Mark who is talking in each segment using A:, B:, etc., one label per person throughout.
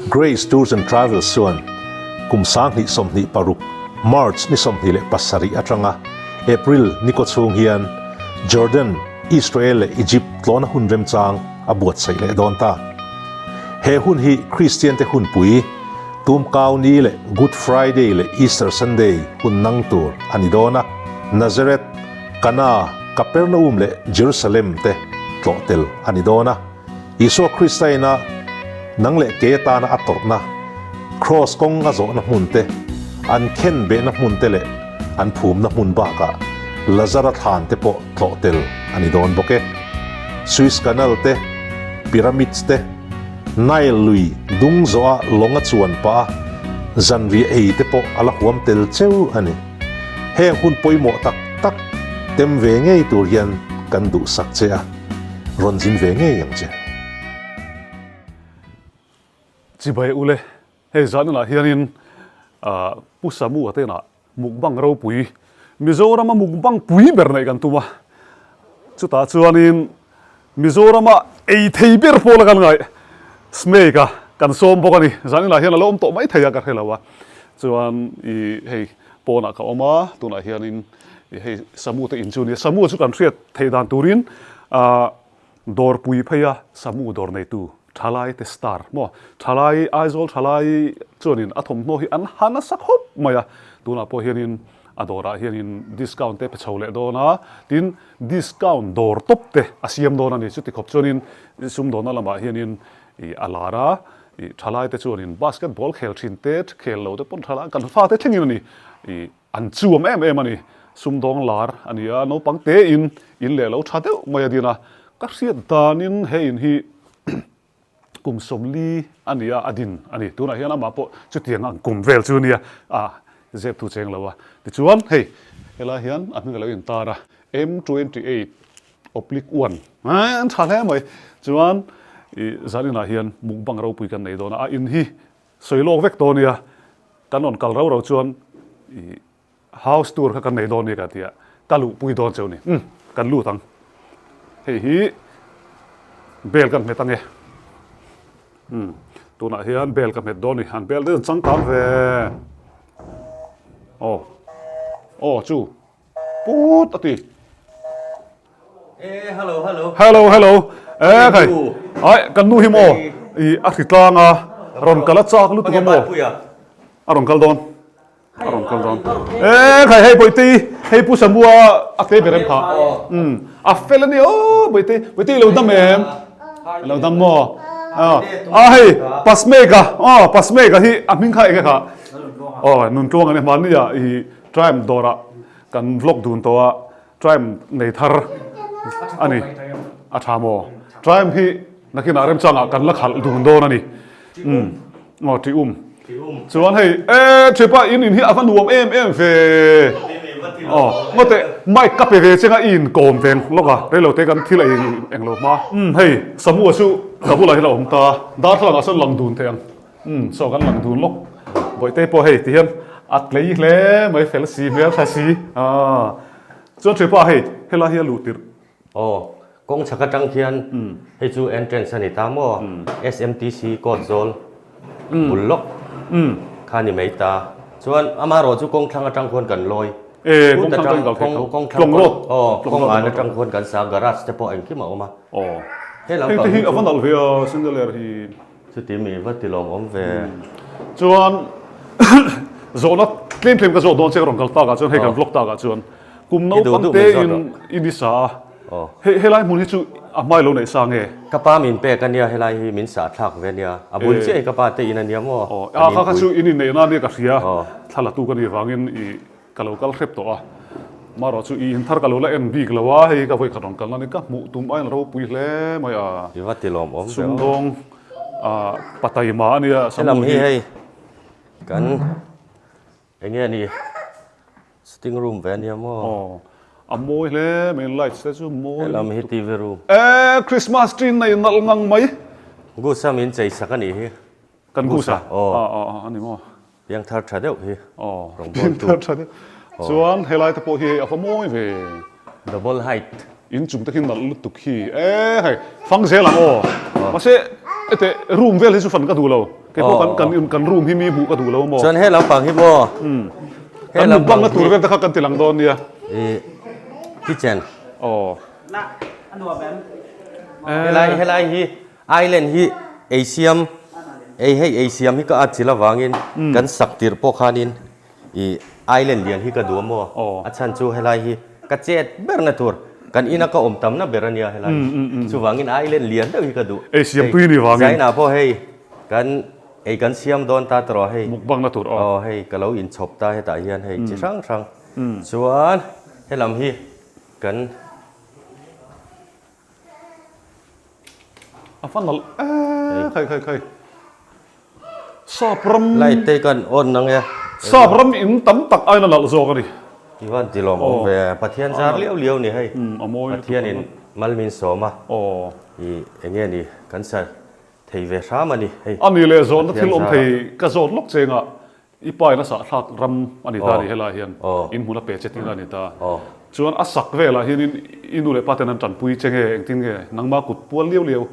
A: Grace Tours and Travels chuan kum 2026 March ni 27 atanga April ni kaw chhung hian Jordan, Israel leh Egypt tlawhna hun remchang a buatsaih leh dawn ta. He hun hi Kristiante hunpui, Tumkau ni leh Good Friday leh Easter Sunday hun nang tur a ni dawn a, Nazareth, Kana, Kapernaum leh Jerusalem te tlawh tel a ni dawn a. Isua Krista ina nang leh kei atana a tawrhna, Kraws kawng a zawhna hmun te, an khen behna hmun te leh an phumna hmun bakah Lazara thlan te pawh tlawh tel a ni dawn bawk e. Suez Canal te, Pyramids te, Nile lui dung zawha lawng a chuan pah a, zanriah ei te pawh a la huam tel cheu a ni. Heng hun pawimawh tak tak tem ve ngei tur hian kan duhsak che a, rawn zin ve ngei ang che.
B: Chibai ule, hei zanah hianin Pu Samu Atenah Mukbang ropui, Mizorama mukbang pui ber neih kan tum a, chutah chuanin Mizorama ei thei ber pawh la kan ngaih Smake a kan sawm bawk a ni. Zaninah hian a lo awm tawh mai thei a ka hre lo a, chuan i hei pawnah ka awm a, tunah hianin i hei Samu te in chu a ni a, Samu chu kan hriat theih dan turin ah Dawrpui pheia Samu dawr neitu Thalai te star maw? Thalai, Aizawl Thalai chuanin a thawmhnaw hi an ha nasa khawp mai a, tunah pawh hianin a dawrah hianin discount te pe chho leh dawn a, tin discount dawr tawp te a siam dawn a ni. Chuti khawp chuanin sumdawnna lamah hianin ih a lar a, ih Thalai te chuanin basketball khel thin te, khel lo te pawn Thalai kan fate thlengin a ni ih An chuam em em a ni. Sumdawng lar a ni a, naupang tein in leh lo tha deuh mai a din a. Ka hriat danin he in hi kum sawmli a ni a, a din a ni. Tunah hian amah pawh chutiang ang kum vel chu a nia, a zep thu cheng lo a. Tichuan hei helai hian a hming a lo intar a, M 28 oblique 1 an tha hle mai. Chuan ih zaninah hian mukbang ropui kan nei dawn a, a in hi Sawi lawk vek tawh nia, kan rawn kal rau rau chuan i house tour kha kan nei dawn nia ka ti a, ka luhpui dawn cheu ni. Umm, kan lut ang. Hei hi bell kan hmet ange. Umm, tunah hian bell ka hmet dawn ni, han bell deuh changkang ve. Aw, aw chu. Put a ti.
C: Eh, hello, hello.
B: Hello, hello. Eh, khai. Ai, kan nu hi maw? I a hri tlang a. Rawn kal a chak lutuk a maw? A rawn kal dawn. A rawn kal dawn. Eh, khai hei Bawihte hei Pu Samua a te ber em kha. Um, a fel a ni o Bawihte. Bawihte i lo dam em? I lo dam maw? Ah, ah hei Pasmeka. Oh, Pasmeka hi a hming kha enge kha? Oh, Nuntluang a ni hmanni ah i Triumph dawrah kan vlog dun tawh a, Triumph nei thar a ni. A tha maw? Triumph hi nakinah remchangah kan la khalh dun dawn a ni. Umm aw ṭi um. Chuan hei e ṭhipa in in hi a va nuam em em ve. Aw ngawteh mic ka pe ve cheng a i inkawm ve lawk a, reilote kan thil ei eng lo hma. Umm hei Samua chu ka bulah hian a awm ta, darthlalang ah sawn lang dun thei ang. Umm saw kan lang dun lawk. Bawihte pawh hei ti hian a tlei hle mai fel si hmel tha si aaa chuan thipa hei helai hi a luh tirh.
C: Aw kawng chhak atang khian hei chu entrance a ni ta maw SMTC kawt zawl bul lawk kha ni mai ta chuan amaherawh chu kawng thlang atang khuan kan lawi
B: kawng thlang atang kal thei tho tlawng road
C: aw kawng an atang khuan kan sa garage te pawh engkim a awm a
B: aw hei te hi a va nalh ve a chandelier hi.
C: Chuti mi va ti lawm awm ve.
B: Chuan zawhna tlem tlem ka zawh dawn che ka rawn kal takah chuan hei kan vlog takah chuan kum naupang te in i ni sa a hei helai hmun hi chu a hmai lo neih sa nge?
C: Ka pa min pek a nia helai hi min sah thlak ve nia a bul chiah hi ka pa te in a nia maw?
B: A kha kha chu in inneihna ania ka hria thla la tu ka nih vangin i Ka lo kal hrep tawh a, marawh chu i inthar ka lo la en bik lo a, hei ka vawikhat rawn kalna ni ka hmuh tum aiin ropui hle mai a.
C: I va ti lawm awm ve aw.
B: Sumdawng pataima a nia
C: Samu hi. Helam hi hei kan eng nge ni sitting room ve a nia maw.
B: Aw a mawi hle mai lights te chu mawi.
C: Helam hi TV room.
B: E Christmas tree nei nalh ngang mai.
C: Goose a min chei sak a nih hi.
B: Kan goose a? Aw. A ni maw.
C: Piangthar tha deuh hi
B: rawn bawl tu. Piangthar tha deuh. Chuan helai te pawh hi hei a va mawi ve.
C: Double height.
B: In chung te khi nalh lutuk hi e hei fang zel ang aw. Mahse. Ete room vel hi chu fan ka duh lo. Kei pawh kan kan kan room hi mi hmuh ka duh lo maw.
C: Chuan he lampang hi maw.
B: Kan mukbang na tur vel te kha kan ti lang dawn nia.
C: I kitchen.
B: Aw.
C: Helai helai hi island hi ei siam ei hei ei siam hi ka at chil avangin kan sak tirh pawh khanin I island lian hi ka duh a maw? A chhan chu helai hi ka chet ber na tur, kan ina ka awm tamna ber a nia helai hi. Chuvangin island lian deuh hi ka duh.
B: Ei siam tui ni vangin.
C: Zainah pawh hei kan ei kan siam dawn ta tawh hei.
B: Mukbang na tur aw.
C: Aw hei ka lo inchhawp ta hetah hian hei chi hrang hrang. Chuan helam hi kan.
B: A va nalh e khai khai khai. Sap ram
C: Light te kan on nang e.
B: Sap ram in tam tak aina nalh zawk a ni.
C: I van ti lawm awm ve. Pathian zar liau liau ni hei.
B: A mawi lutuk.
C: Pathian in mal min sawm a. I enge ni kan sa thei ve hram a ni hei.
B: A ni leh zawhna thil awm thei ka zawt lawk chengah I pa in a sahthlak ram a ni ta a ni helai hian in hmun a pe che tir a ni ta. Chuan a sak velah hian in i nu leh pa ten an tanpui che nge engtin nge nangma kut pual liau liau.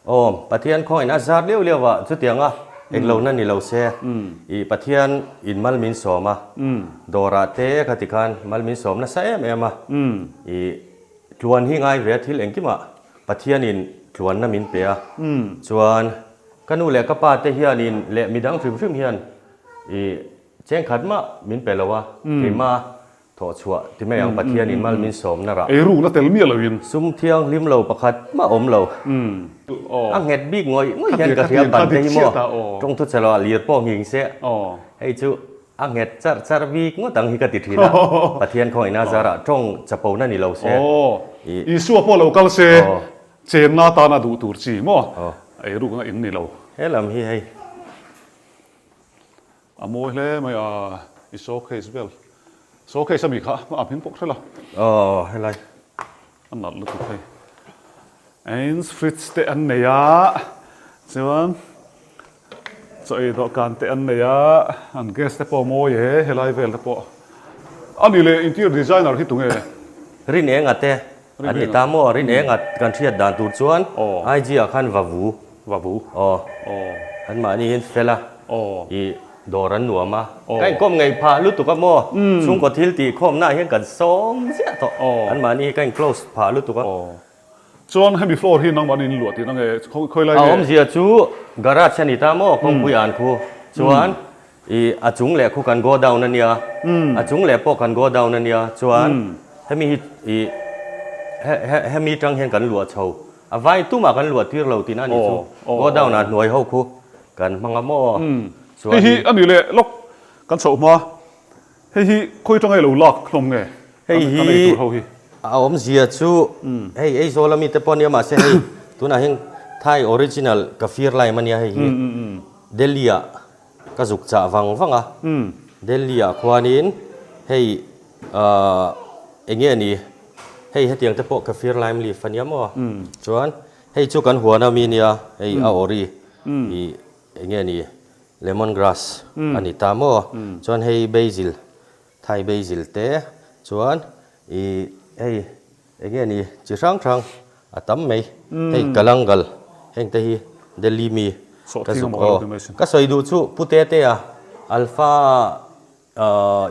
C: Aw, Pathian khawngaih in a zar liau liau a chutianga englo na ni lo se i Pathian in mal min sawm a dawrah te kha ti khan mal min sawm nasa em em a i tluan hi ngai ve a thil engkimah Pathian in tluanna min pe a chuan Ka nu leh ka pa te hianin leh midang hrim hrim hian i chengkhat mah min pe lo a, keimah thawh chhuah ti mai ang Pathianin mal min sawmna rah.
B: Ei rukna tel miah loin.
C: Sum thianghlim lo pakhat mah awm lo. A nghet bik ngawih ngawih hian ka hria ban te hi maw tawngthu che lo ah lir pawh nghing se hei chu a nghet charh charh bik ngawt ang hi ka ti thin a, Pathian khawngaihna zarah tawng chapona ni lo se.
B: Isua pawh lo kal se. Chenna tana duh tur chi maw? Ei rukna in ni lo.
C: He lam hi hei.
B: A mawi hle mai a, i showcase vel. Showcase a mi kha a hming pawh hre lo.
C: Aw helai.
B: A nalh lutuk hei. Ains fridge te an nei a, chuan chaw ei dawhkan te an nei a, an gas te pawh a mawi e helai vel te pawh. A ni leh interior designer hi tunge?
C: Rin enga te An ni ta maw? Rin eng a kan hriat dan tur chuan IG ah khan va vu.
B: Va vu.
C: Aw. An mahni hian fel a. I dawr an nuam a. Ka inkawm ngei phah lutuk a maw? Chhungkaw thil tih khawmna ah hian kan sawm ziah tawh. An mahni hi ka in close phah lutuk a.
B: Chuan hemi floor hi nangmahni in luah tihna nge khawi lai
C: nge? A awmzia chu garage a ni ta maw? Kawngpui an khu. Chuan I a chung leh khu kan go down a nia, a chung leh pawh kan go down a nia, chuan hemi hi i hemi tang hian kan luah chho, a vai tumah kan luah tir lo tihna a nih chu, go down ah hnuai ho khu kan hmang a maw,
B: chuan. Hei hi a ni leh lawk kan chhoh hma, hei hi khawi tanga i lo lak hlawm nge
C: kan ei tur ho hi? A awmzia chu hei Aizawl ami te pawh a nia mahse hei tunah hian Thai original kaffir lime a nia hei hi Delhi ah Ka zuk chah vang vang a, Delhi ah khuanin hei ahh eng nge ni hei hetiang te pawh kaffir lime leaf a nia maw chuan hei chu kan huan ami nia hei a ori ih eng nge ni lemon grass a ni ta maw chuan hei basil thai basil te chuan ih hei Eng nge ni chi hrang hrang a tam mai hei Kalangal heng te hi Delhi mi ka zuk aw ka sawi duh chu Pu Tete a Alpha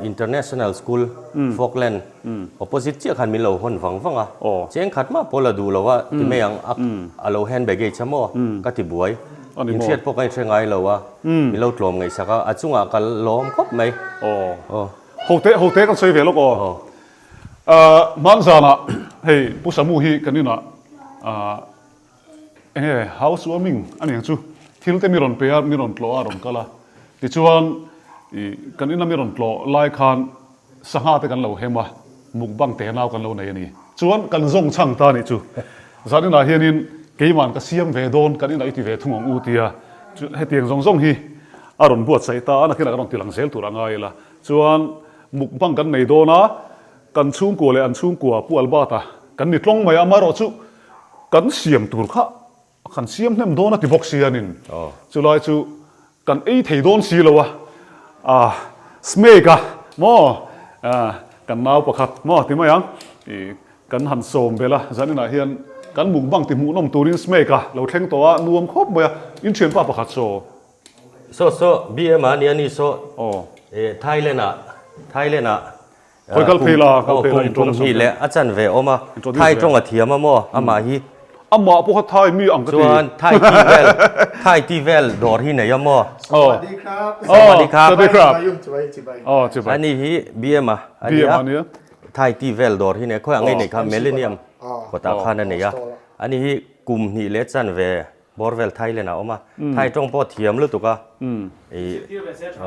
C: International School Falkland opposite chiah khan min lo hawn vang vang a cheng khat mah pawh la duh lo a ti mai ang a lo hand baggage a maw ka ti buai inhriat pawh ka inhre ngai lo a min lo tlawm ngaihsak a a chungah ka lawm khawp mai
B: aw. Hote hote kan sawi ve lawk aw. Hman zanah hei Pu Samu hi kan inah eng nge house warming a ni ang chu thil te mi rawn pe a, mi rawn tlawh a, a rawn kal a. Tichuan ih kan ina mi rawn tlawh lai khan sangha te kan lo hem a, mukbang te nau kan lo nei a ni. Chuan kan zawng chhang ta a nih chu. Zan inah hianin keiman ka siam ve dawn kan inah i ti ve thung ang u tia chu hetiang zawng zawng hi a rawn buatsaih ta a, nakinah ka rawn ti lang zel tur a ngai ila. Chuan mukbang kan nei dawn a, kan chhungkua leh an chhungkua Pu Albert-a kan ni tlawng mai a, amaherawh chu kan siam tur kha kan siam hnem dawn a ti bawk si anin chulai chu kan ei thei dawn si lo a, ah Smake-a maw kan nau pakhat maw ti mai ang ih kan han sawm belh a, zaninah hian. Kan mukbang ti hmuhnawm turin Smake a lo thleng tawh a, nuam khawp mai a, in thianpa pakhat saw.
C: Saw saw BM a nia ni saw Thailand ah Thailand ah
B: Khawi kal phei la kal phei la
C: kum kum hnih leh a chan ve awm a Thai tawng a thiam a maw amah hi.
B: Amah pawh kha Thai mi ang ka ti.
C: Chuan Thai tea vel Thai tea vel dawr hi nei a maw.
B: Sawadee krap. Sawadee krap.
C: Ani hi BM a ania. Thai tea vel dawr hi nei khawi ang nge nei kha Millennium kawtah khan a nei a. Ani hi kum hnih leh chan ve bawr vel Thailand ah a awm a. Thai tawng pawh thiam lutuk a.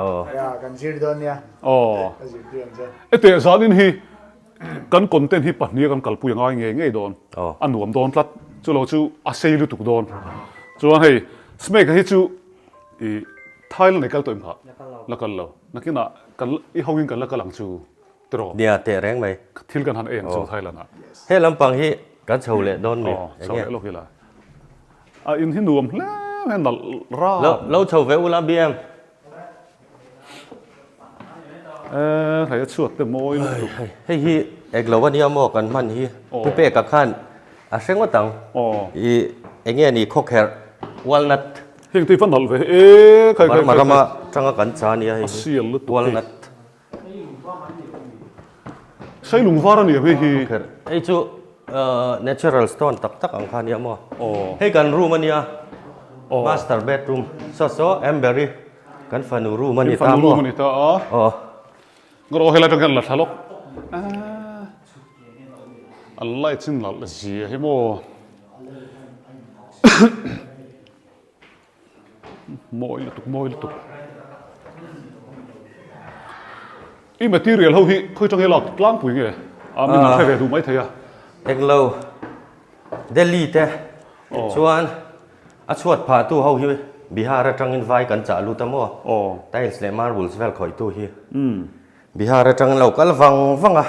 D: Aw. Kan zir dawn nia.
B: Aw. Heteh zanin hi kan content hi pahnih a kan kalpui a ngai ngei ngei dawn. A nuam dawn tlat. Chulo chu a sei lutuk dawn. Chuan hei Smake-a hi chu i Thailand ei kal tawh em kha? La kal lo. Nakinah kan i hoin kan la kal ang chu. Tiraw?
C: Nia, teh reng mai.
B: Thil kan han ei ang chu Thailand ah.
C: He lampang hi kan chho leh dawn mi?
B: Aw, chho leh lawk ila. A in hi nuam hle mai nalh rap.
C: Lo, lo chho ve ula BM.
B: E, hei a chhuat te mawi lutuk.
C: Hei hi eg lo ania maw kan hman hi. Pu Peka khan a hre ngawt ang.
B: Aw.
C: I enge ni khawkherh walnut.
B: Heng te hi va nalh ve e, khai khai khai.
C: Burma rama tanga kan cha ania hei hi.
B: A sial lutuk hei.
C: Walnut.
B: Sei lung var a ni ang hei hi.
C: Hei chu natural stone tak tak ang kha a nia maw. Hei kan room a nia. Master bedroom. Saw saw Amber-i kan fanu room a ni ta maw.
B: Fanu room a ni ta a.
C: Aw.
B: Ngaw helai atang hian la thla lawk. A light in la zia hi maw. Mawi lutuk mawi lutuk. I material ho hi khawi tang hi lak tlangpui nge? A min hre ve duh mai thei a.
C: Englo Delhi te chuan a chhuat phah tu ho hi Bihar atangin vai kan chah lut a maw? Tiles leh marbles vel khawih tu hi Bihar atangin lo kal vang vang a.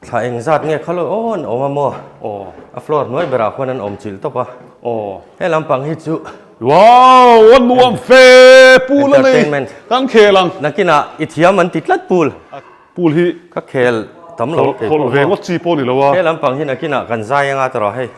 C: Thla engzat nge kha lo aw an awm a maw?
B: Aw.
C: A floor hnuai berah khuan an awm chilh tawp a.
B: Aw.
C: He lampang hi chu.
B: Wow! A nuam fe pool a nei.
C: Entertainment.
B: Kan khel ang.
C: Nakinah i thiam an ti tlat pool.
B: Pool hi.
C: Ka khel tam lo kei pawh.
B: Khawlh ve ngawt chi pawh ni lo a.
C: He lampang hi nakinah kan zai anga tawrh hei.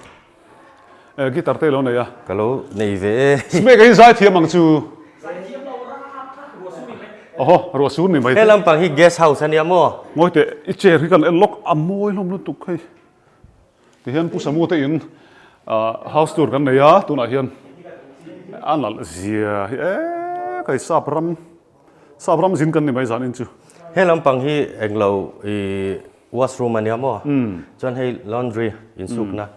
B: Guitar te lo nei a.
C: Ka lo nei ve e.
B: Smake hi zai thiam ang chu.
E: Zai thiam lo rap kha ruah sur ni mai.
B: Aw ruah sur ni mai.
C: He lampang hi guest house ania maw?
B: Ngawi teh i chair hi kan en lawk a mawi hlawm lutuk hei. Tihian Pu Samu te in house tour kan nei a tunah hian a nalh zia hi e kai sap ram sap ram zin kan ni mai zan in chu.
C: He lampang hi englo i Washroom a nia maw? Chuan hei laundry insukna.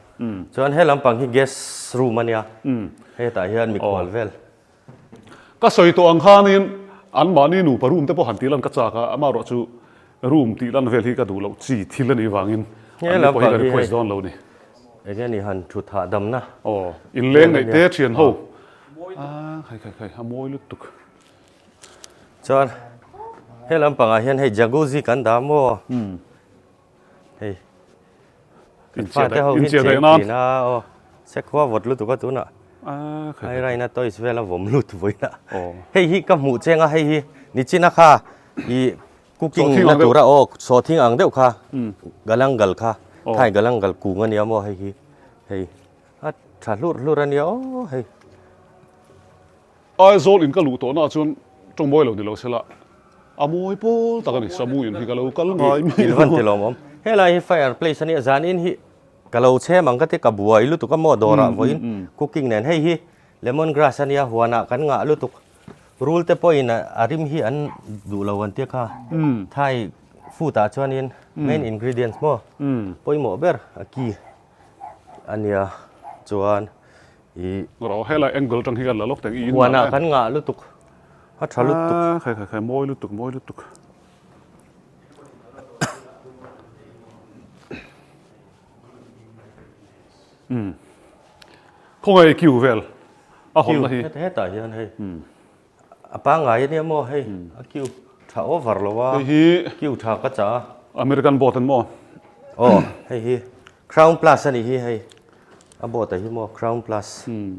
C: Chuan he lampang hi guest room a nia. Hetah hian mikhual vel.
B: Ka sawi tawh ang khanin anmahni nupa room te pawh han tih lan ka chak a, amaherawh chu room tih lan vel hi ka duh loh chi thil a nih vangin anni pawh hi ka request dawn lo ni.
C: Enge ni han thut hahdamna.
B: Aw, inleng neih te thian ho. A khai khai khai, a mawi lutuk.
C: Chuan he lampangah hian hei jacuzzi kan dah maw? Hei kan fate ho hi cheng thin a aw sekhua vawt lutuk a tunah ai raina toys vel a vawm lut vawiin a hei hi ka hmuh cheng a hei hi nichina kha i cooking na tura aw sawhthing ang deuh kha galangal kha thai galangal kung a nia maw hei hi hei a tha hlurh hlurh a nia aw hei.
B: Aizawl in ka luh tawh na chuan tawng mawi lo ni lo sela a mawi pawl tak a ni Samu in hi ka lo kal ngai mi
C: In van ti lawm awm. Helai hi fire place a nia zan in hi ka lo chhem ang ka ti ka buai lutuk a maw dawrah vawiin cooking nen hei hi lemon grass a nia huanah kan ngah lutuk rul te pawhin a rim hi an duh lo an tia kha thai food ah chuanin main ingredients maw pawimawh ber a ki a nia chuan
B: I. Rawh helai angle tang hi kan la lawk teng i in
C: Huanah kan ngah lutuk a tha lutuk.
B: Ah khai khai khai mawi lutuk mawi lutuk. Umm khawngaih kiu vel a hawnna hi.
C: Kiu hetah hian hei a pangngai ania maw hei a kiu tha over lo a.
B: Hei hi
C: kiu tha ka chah a.
B: American boat an maw?
C: Aw hei hi Crown Plus a nih hi hei. A boat ah hi maw Crown Plus.
B: Umm.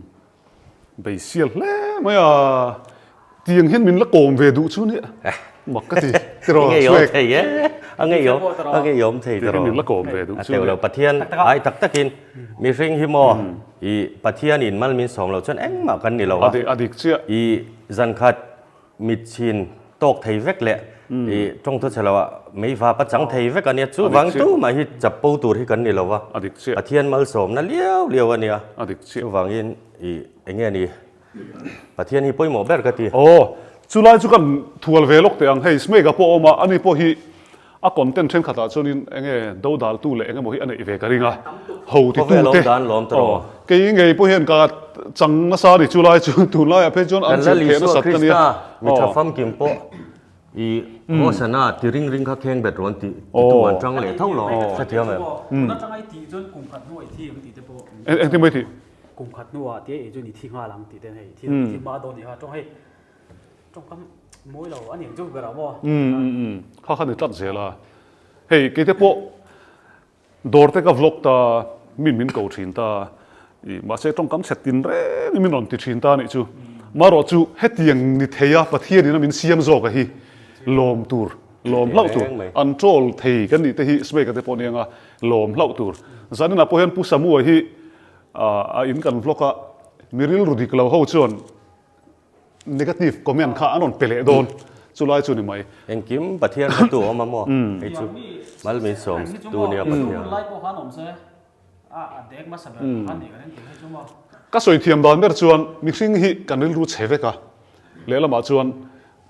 B: Bei sial hle mai a. Tiang hian min la kawm ve duh chu nia. Mak ka ti. Tiraw
C: Enge i aw thei e. A ngeiawm a ngeiawm thei
B: tawh. Min la kawm ve duh
C: chu. A teuh lo Pathian ai tak takin mihring hi maw i Pathian in mal min sawm loh chuan engmah kan ni lo
B: a. A dik chiah.
C: I zankhat mitchhin tawk thei vek leh i tawngthu chhe loah meivap a chang thei vek a nia. Chuvang tumah hi chapo tur hi kan ni lo a.
B: A dik chiah.
C: Pathian malsawmna liau liau a nia.
B: A dik chiah.
C: Chuvangin i enge ni Pathian hi pawimawh ber ka ti.
B: Aw, chulai chu kan thual ve lawk teh ang. Hei Smake-a pawh a awm a, ani pawh hi a content thenkhatah chuanin enge dodaltu leh engemaw hi a neih ve ka ring a, ho ti
C: Khawvel
B: tute.
C: awm dan lawm tawh
B: Aw, kei ngei pawh hian ka chang nasa a ni chulai chu tunlaiah phei chuan an
C: Kan Lal
B: chilh theh
C: Isua
B: nasat ka nia.
C: Krista mi tha
B: Aw.
C: famkim pawh i Hosana ti ring ring kha kheng bet rawn ti titu an tang leh tho lo hrethiam em?
E: Tun atanga i tih chuan kum khat hnuah i thi ang tih te pawh.
B: Engtin mai tih?
E: Kum khat hnuah tia ei chuan i thi nghal ang tih ten hei thi thi hma dawn nih kha tawng hei tawngkam mawi lo a ni ang chu ber ah maw.
B: Umm kha kha ni tlat zel a hei keite pawh dawr te ka vlog ta min min ko thin ta i mahse tawngkam chhe tin reng in min rawn ti thin ta nih chu marawh chu hetiang ni thei a Pathian in a min siam zawk a hi lawm tur lawm hlauh tur an troll thei kan nih te hi Smake a te pawh nia lawm hlauh tur zaninah pawh hian Pu Samua hi A in kan vlog a, mi rilru dik lo ho chuan negative comment kha an rawn pe leh dawn, chulai chu ni mai.
C: Engkim Pathian hretu a awm a maw? Hei chu mal min sawm tu nia Pathian.
B: Ka sawi thiam dan ber chuan mihring hi kan rilru chhe vek a, lehlamah chuan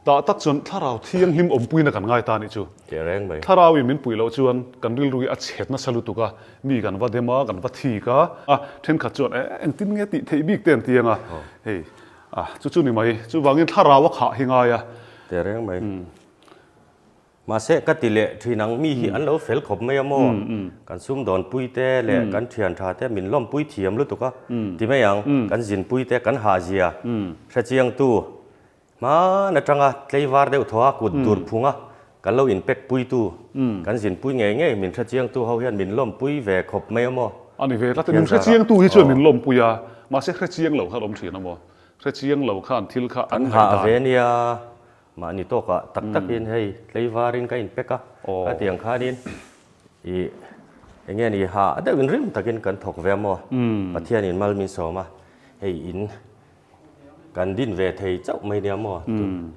B: Tah tak chuan thlarau thianghlim awmpuina kan ngai ta nih chu.
C: Teh reng mai.
B: Thlarau in min puih loh chuan kan rilru hi a chhet nasa lutuk a, mi kan va dem a, kan va thik a, a thenkhat chuan eh engtin nge tih theih bik te an ti ang a, hei a chu chu ni mai, chuvangin thlarau a khah hi ngai a.
C: Teh reng mai. Mahse ka ti leh thin ang mi hi an lo fel khawp mai a maw? Kan sumdawnpui te leh kan thian tha te min lawmpui thiam lutuk a ti mai ang, kan zinpui te kan hahzia hrechiangtu Hman atanga tleivar deuh thaw a kut dur phung a, kan lo inpek puitu, kan zinpui ngei ngei min hrechiangtu ho hian min lawmpui ve khawp mai a maw?
B: A ni ve tlat a, min hrechiangtu hi chuan min lawmpui a, mahse hrechiang lo khan awm thin a maw? Hrechiang lo khan thil kha an
C: ngaihdan. Kan hah ve nia, mahni tawkah tak takin hei tleivarin ka inpek a, khatiang khanin i eng nge ni hah deuhin rim takin kan thawk ve a maw? Pathianin mal min sawm a, hei in Kan din ve thei chauh mai nia maw?
B: Umm.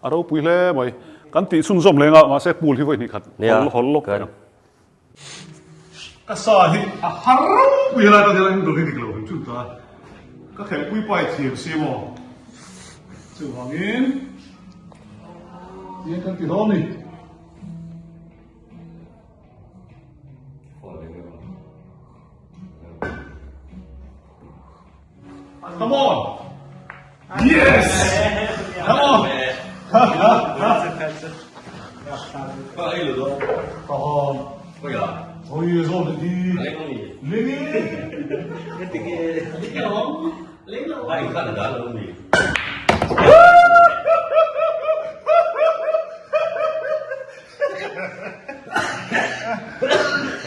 B: A ropui hle mai. Kan tih chhunzawm leng a, mahse pool hi vawi hnih khat hawl hawl lawk thei ang. Ka sa hi a har ropui helai tan hian angle hi dik lo hrim hrim ta. Ka khelhpui pa i thiam si maw? Chuvangin tiang kan ti dawn ni. Come on! Yes! Come on!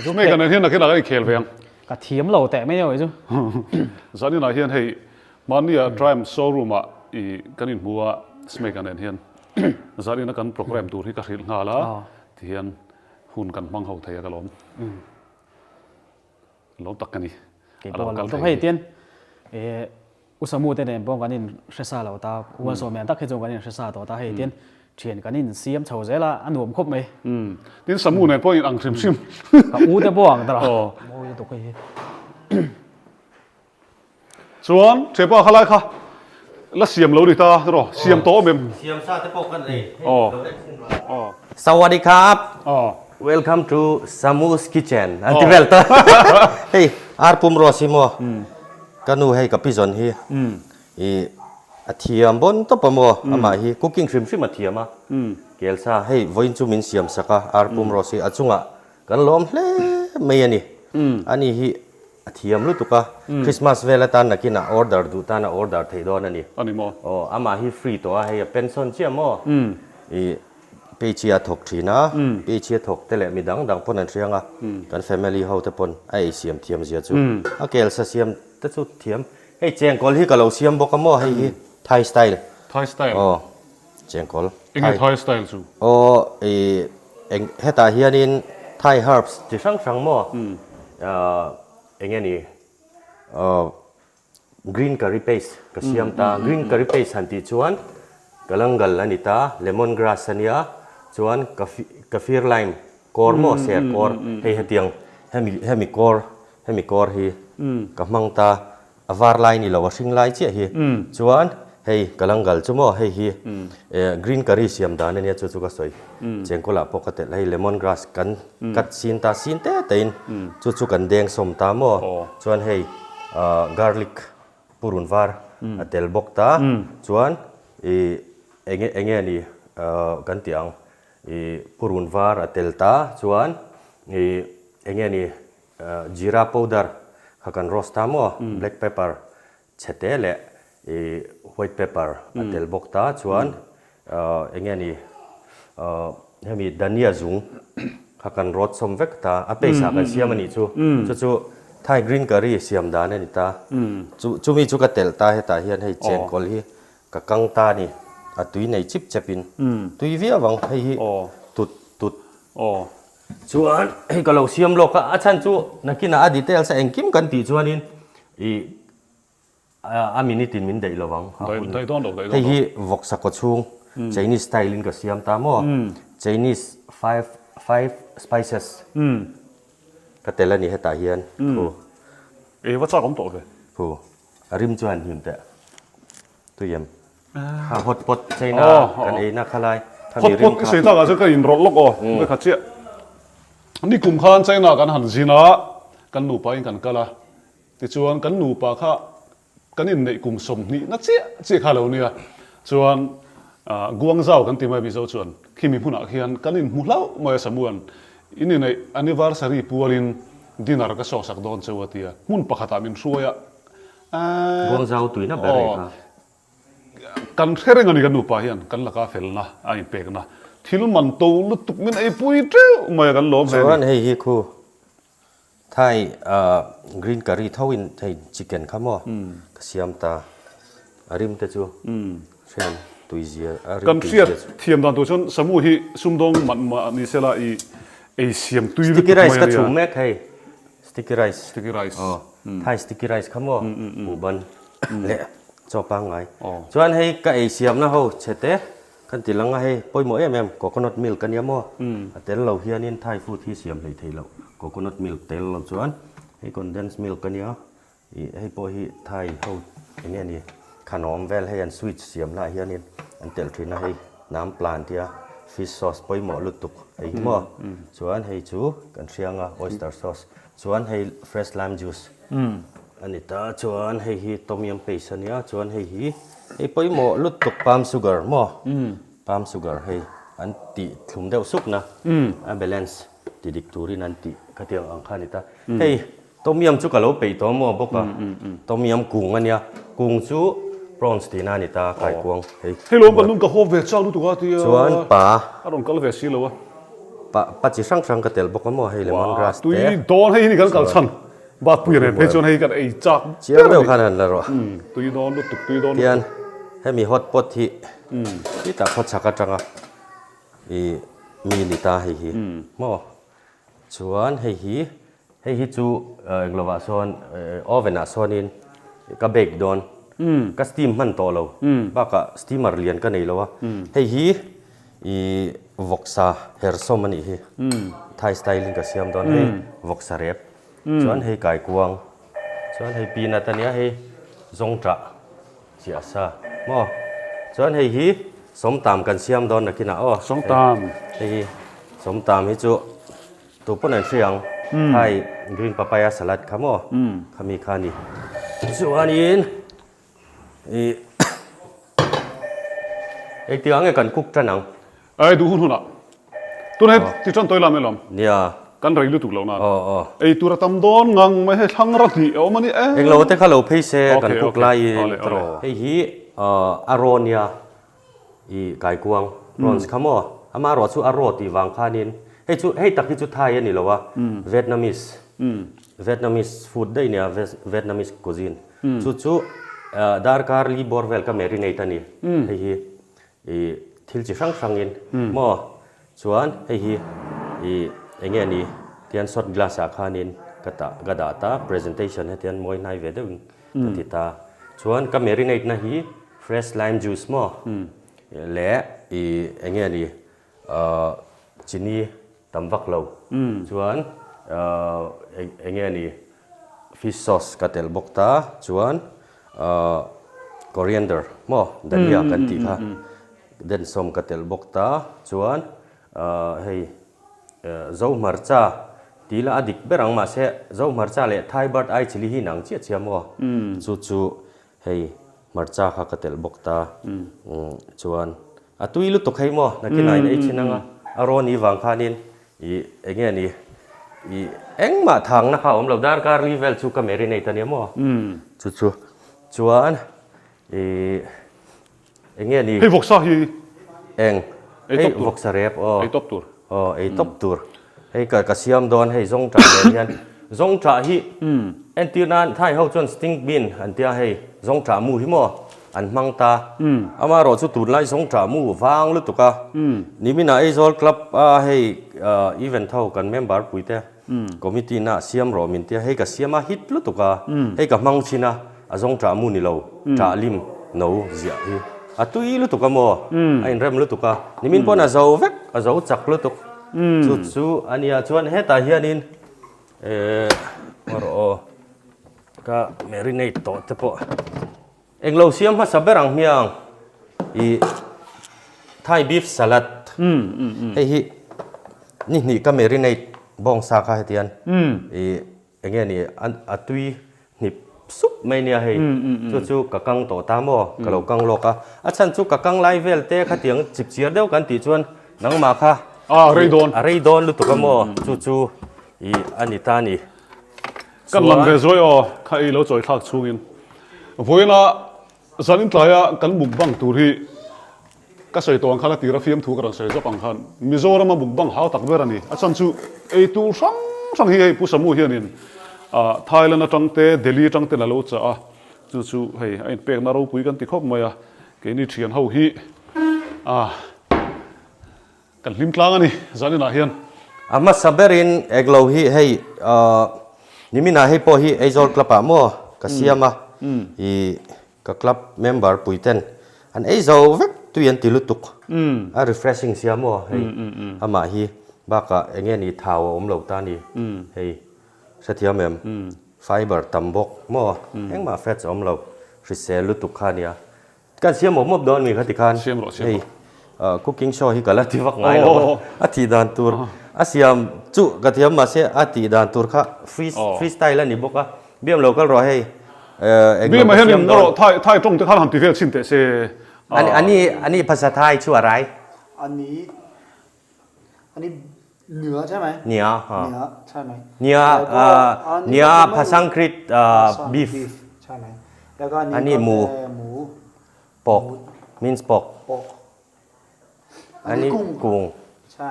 B: Chu mei kan hian nakin ah kan inkhel ve ang.
E: Ka thiam lo teh mai aniawh chu.
B: Zaninah hian hei mahnia Triumph showroom ah i kan inhmu a Smake-a nen hian zanina kan program tur hi ka hrilh nghal a tihian hun kan hmang ho thei a ka lawm. Lawm tak ka ni.
E: A lo kal thei hi. U Samu te nen pawh kan in hre sa lo ta, U Malsawm nen tak hi chuan kan in hre sa tawh ta, hei tin thian kan in siam chho zel a, a nuam khawp mai.
B: Umm, tin Samu nen pawh in ang hrim hrim.
E: Ka u te pawh ang ta lo. Mawi lutuk hei hi.
B: Chuan Ṭhepa kha lai kha la siam lo ni ta rawh, siam tawh awm em?
C: Siam sa te pawh kan nei, hei lo en chhin rawh. Sawadee khap! Welcome to Samu's kitchen an ti vel ta. Hei ar pum rawh si maw? Ka nu hei ka pi zawn hi i a thiam bawn tawp a maw amah hi cooking hrim hrim a thiam a kelsa hei vawiin chu min siam sak a ar pum rawh si a chungah kan lawm hle mai a ni ani hi a thiam lutuk a Christmas vel atan nakinah order duh tan a order theih dawn a ni aw amah hi free tawh a hei a pension chiah maw i Page a thawk thin a, page a thawk te leh mi dang dang pawn an hriang a, kan family ho te pawn a ei siam thiam zia chu a kel sa siam te chu thiam. Hei chengkawl hi ka lo siam bawk a maw hei hi Thai style.
B: Thai style.
C: Aw chengkawl.
B: Enge Thai style chu?
C: Aw i. Eng hetah hianin Thai herbs chi hrang hrang maw eng nge ni green curry paste ka siam ta. Green curry paste han tih chuan galangal a ni ta, lemon grass a nia, chuan kaffir lime kawr maw ser kawr hei hetiang hemi hemi kawr hemi kawr hi ka hmang ta. A var lai ni lo, a hring lai chiah hi. Chuan hei galangal chu maw hei hi green curry siam dan a nia chu chu ka sawi. Chengkawlah pawh ka telh hei lemon grass kan cut sin ta sin te te in chu chu kan deng sawm ta maw. Chuan hei garlic purun var a tel bawk ta. Chuan ih enge enge ni kan tih ang ih purun var a tel ta. Chuan ih enge ni Jeera powder kha kan roast ta maw, black pepper chhe te leh ih white pepper a tel bawk ta chuan eng nge ni hemi dhania zung kha kan rawt sawm vek ta, a paste ah kan siam a nih chu, chu chu Thai green curry siam dan a ni ta, chu chumi chu ka telh ta hetah hian hei chengkawl hi ka kang ta a ni, a tui nei chip chep in tui viau ang hei hi tut tut. Chuan hei ka lo siam lawk a, a chhan chu nakinah a details a engkim kan tih chuanin ih a minute in min daih lo ang.
B: Daih dawn lo, daih dawn lo.
C: Hei hi vawksa kaw chhung Chinese style in ka siam ta maw? Chinese five spices ka tel a ni hetah hian thu.
B: Ei va chak awm tawh ve.
C: Thu a rim chu han hnim teh. Tui em? Kha hot pot China kan ei na kha lai.
B: Hot pot i sawi takah chuan ka inrawlh lawk aw, ka khat chiah. Nikum khan China kan han zin a, kan nupa in kan kal a, tichuan kan nupa kha kan inneih kum 20 na chiah chiah kha lo nia. Chuan Guangzhou kan ti mai Mizo chuan khimi hmunah khian kan inhmu hlauh mai a Samuan in inneih anniversary pualin dinner ka sawksak dawn cheu a tia, hmun pakhatah min hruai a.
C: Guangzhou tuina ber e kha.
B: Kan hre reng a ni kan nupa hian kan laka felna a inpekna thil man to lutuk min eipui teuh mai a kan lawm hle a ni.
C: Chuan hei hi khu Thai green curry tho in hei chicken kha maw ka siam ta a rim te chu hriam tui zia a rim
B: Kan hriat thiam dan tur chuan Samu hi sumdawng man mah ni sela i ei siam tui lutuk
C: mai a nia. Sticky rice ka chhum mek hei. Sticky rice.
B: Sticky rice.
C: Aw, Thai sticky rice kha maw? Buhban leh chaw pangngai. Chuan hei ka ei siamna ho chhe te kan ti lang a hei pawimawh em em coconut milk a nia maw? A tel lo hianin Thai food hi siam hlei thei loh coconut milk tel lo chuan hei condensed milk a nia Ih hei pawh hi Thai ho eng nge ni khanawm vel hei an sweets siam hnah hianin an telh thin a hei nam plan tia fish sauce pawimawh lutuk hei hi maw chuan hei chu kan hriang a oyster sauce chuan hei fresh lime juice a ni ta chuan hei hi tom yum paste a nia chuan hei hi hei pawimawh lutuk palm sugar maw palm sugar hei an tih thlum deuh suk na a balance ti dik turin an tih khatiang ang kha a ni ta hei. Tom yum chu ka lo peih tawh maw bawk a, Tom yum kung a nia, kung chu prawns tihna a ni ta, kaikuang hei.
B: Hei lawm kan nun ka hawp ve chak lutuk a tia.
C: Chuan pa.
B: A rawn kal ve si lo a.
C: Pa pa chi hrang hrang ka tel bawk a maw hei lemon grass te.
B: Tui dawn hei hi ni kan kal chhan bat pui nen phei chuan hei kan ei chak ber a ni.
C: Chiang deuh khan han la rawh.
B: Tui dawn lutuk tui dawn lutuk.
C: Tian hemi hot pot hi titah khawchhak atanga i mi ni ta hei hi maw. Chuan hei hi Hei hi chu englovah sawn oven ah sawnin ka bake dawn, ka steam hman tawh lo, bakah steamer lian ka nei lo a, hei hi ih vawksa hersawm a nih hi, Thai style in ka siam dawn hei vawksa rep, chuan hei kaikuang, chuan hei peanut a nia hei zawngṭah chiah sa maw, chuan hei hi sawmtam kan siam dawn nakinah aw, hei hi sawmtam hi chu. Tu pawn an hria ang. Thai green papaya salad kha maw? Khami kha a ni. Chuanin ih engtikah nge kan cook tan ang?
B: Ei duh hun hunah. Tuna hei ti tan tawi lam e lawm.
C: Nia.
B: Kan rei lutuk lo nan. Aw aw. Ei tur a tam dawn ngang mai hei thlang ra hnih a awm a ni em.
C: Englo te kha lo phei se kan cook laiin. Hei hi a raw nia. I kaikuang prawns kha maw? Ama erawh chu a raw tih vang khanin hei chu hei tak hi chu Thai a ni lo a, Vietnamese Vietnamese food daih nia Vietnamese cuisine chu chu darkar li bawr vel ka marinate a ni hei hi i thil chi hrang hrangin maw? Chuan hei hi ih eng nge ni tian shot glass ah khanin ka tah ka dah ta presentation hetian mawi hnai ve deuhin ka ti ta. Chuan ka marinate na hi fresh lime juice maw leh ih eng nge ni ahh chini tam vak lo chuan ahh eng nge ni fish sauce ka telh bawk ta chuan ahh coriander maw dania kan tih kha densawm ka telh bawk ta chuan ahh hei zo hmarcha tih la a dik ber ang mahse zo hmarcha leh thai bird eye chilli hi inang chiah chiah maw chu chu hei hmarcha kha ka telh bawk ta chuan A tui lutuk hei maw? Nakinah in ei thin anga a rawn i vang khanin i eng nge ni i engmah thangna kha a awm lo darkar li vel chu ka marinate a nia maw? Chu chu chuan i eng nge ni
B: Hei vawksa hi
C: eng hei vawksa rep aw
B: ei tawp tur
C: aw ei tawp tur Hei ka ka siam dawn hei zawngṭah nen hian zawngṭah hi entir nan thai ho chuan stink bean an tia hei zawngṭah mu hi maw an hmang ta amaherawh chu tunlai zawngṭah mu vang lutuk a niminah Aizawl club a hei event ho kan member pui te committee na siam rawh min tia hei ka siam a hit lutuk a hei ka hmang thin a a zawngṭah mu ni lo ṭah lim no ziah hi a tui lutuk a maw a inrem lutuk a nimin pawn a zo vek a zo chak lutuk. Chu chu a nia chuan hetah hianin ehh rawh aw ka marinate tawh te pawh englo siam hmasa ber ang hmiang ih Thai beef salad hei hi ni hnih ka marinate bawngsa kha hetian ih Eng nge ni a tui hnip sup mai nia hei chu chu ka kang tawh ta maw ka lo kang lawk a a chhan chu ka kang lai vel te khatiang chip chiar deuh kan tih chuan nangmah kha
B: a rei dawn
C: a rei dawn lutuk a maw chu chu i a ni ta ni
B: kan lang ve zuai aw kha ei lo chawi thlak chhungin vawiina Zanin tlaia kan mukbang tur hi ka sawi tawh ang khan a tira fiamthu ka rawn sawi zawk ang khan Mizorama mukbang hau tak ber a ni. A chhan chu ei tur hrang hrang hi hei Pu Samu hianin Thailand atang te Delhi atang ten a lo chah a, chu chu hei a inpekna ropui kan ti khawp mai a, keini thian ho hi ah Kan hlim tlang a ni zaninah hian.
C: A hmasa berin Eglo hi hei niminah hei pawh hi Aizawl club ah maw ka siam a, i ka club member pui ten an ei zo vek tui an ti lutuk, a refreshing sia maw hei amah hi bakah eng nge ni thau a awm lo ta ni hei hrethiam em fiber tam bawk maw engmah fats a awm lo hrisel lutuk kha nia. Kan siam mawp mawp dawn mi kha tikhan
B: Siam rawh, siam rawh.
C: Hei cooking show hi ka la ti vak ngai lo a, a tih dan tur a siam chu ka thiam mahse a tih dan tur kha free free style a ni bawk a, biam lo kal rawh hei
B: eng lo ka siam dawn. Thai thai tawng te khan han ti vel chhin teh se.
C: Ani ani ani phasa thai chu a rai.
D: Ani ani เหนือใช่ไหม
C: เหนือฮะ
D: เหนือใช่ไหม
C: เหนือ
D: แล้วก็
C: เหนือภาษาอังกฤษ beef
D: ใช่ไหมแล้วก็
C: อันนี้หมู
D: หมู
C: pork means pork
D: pork
C: อันนี้กุ้ง
D: ใช่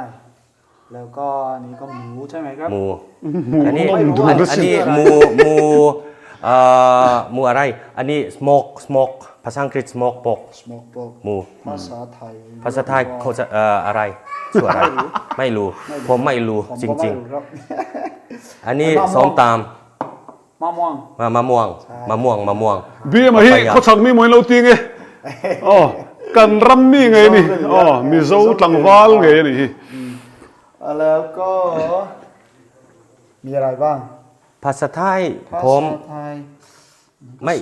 D: แล้วก็อันนี้ก็หมูใช่ไหมครับ
C: หมูอันนี้อันนี้หมูหมูเอ่อหมูอะไร อันนี้ smoke smoke ภาษาอังกฤษ smoke pork
D: smoke pork
C: หมู
D: ภาษาไทย
C: ภาษาไทยเขาจะเอ่ออะไรชื่ออะไร ไม่รู้ ผมไม่รู้จริงๆ อันนี้ส้มต
D: ำมะม่วง
C: มะม่วงมะม่วงมะม่วง
B: BM hi khaw chak mi mawi lo ti nge aw kan ram mi ngei a ni aw Mizo tlangval ngei a ni hi
D: แล้วก็มีอะไรบ้าง
C: ภาษาไทยผมไม่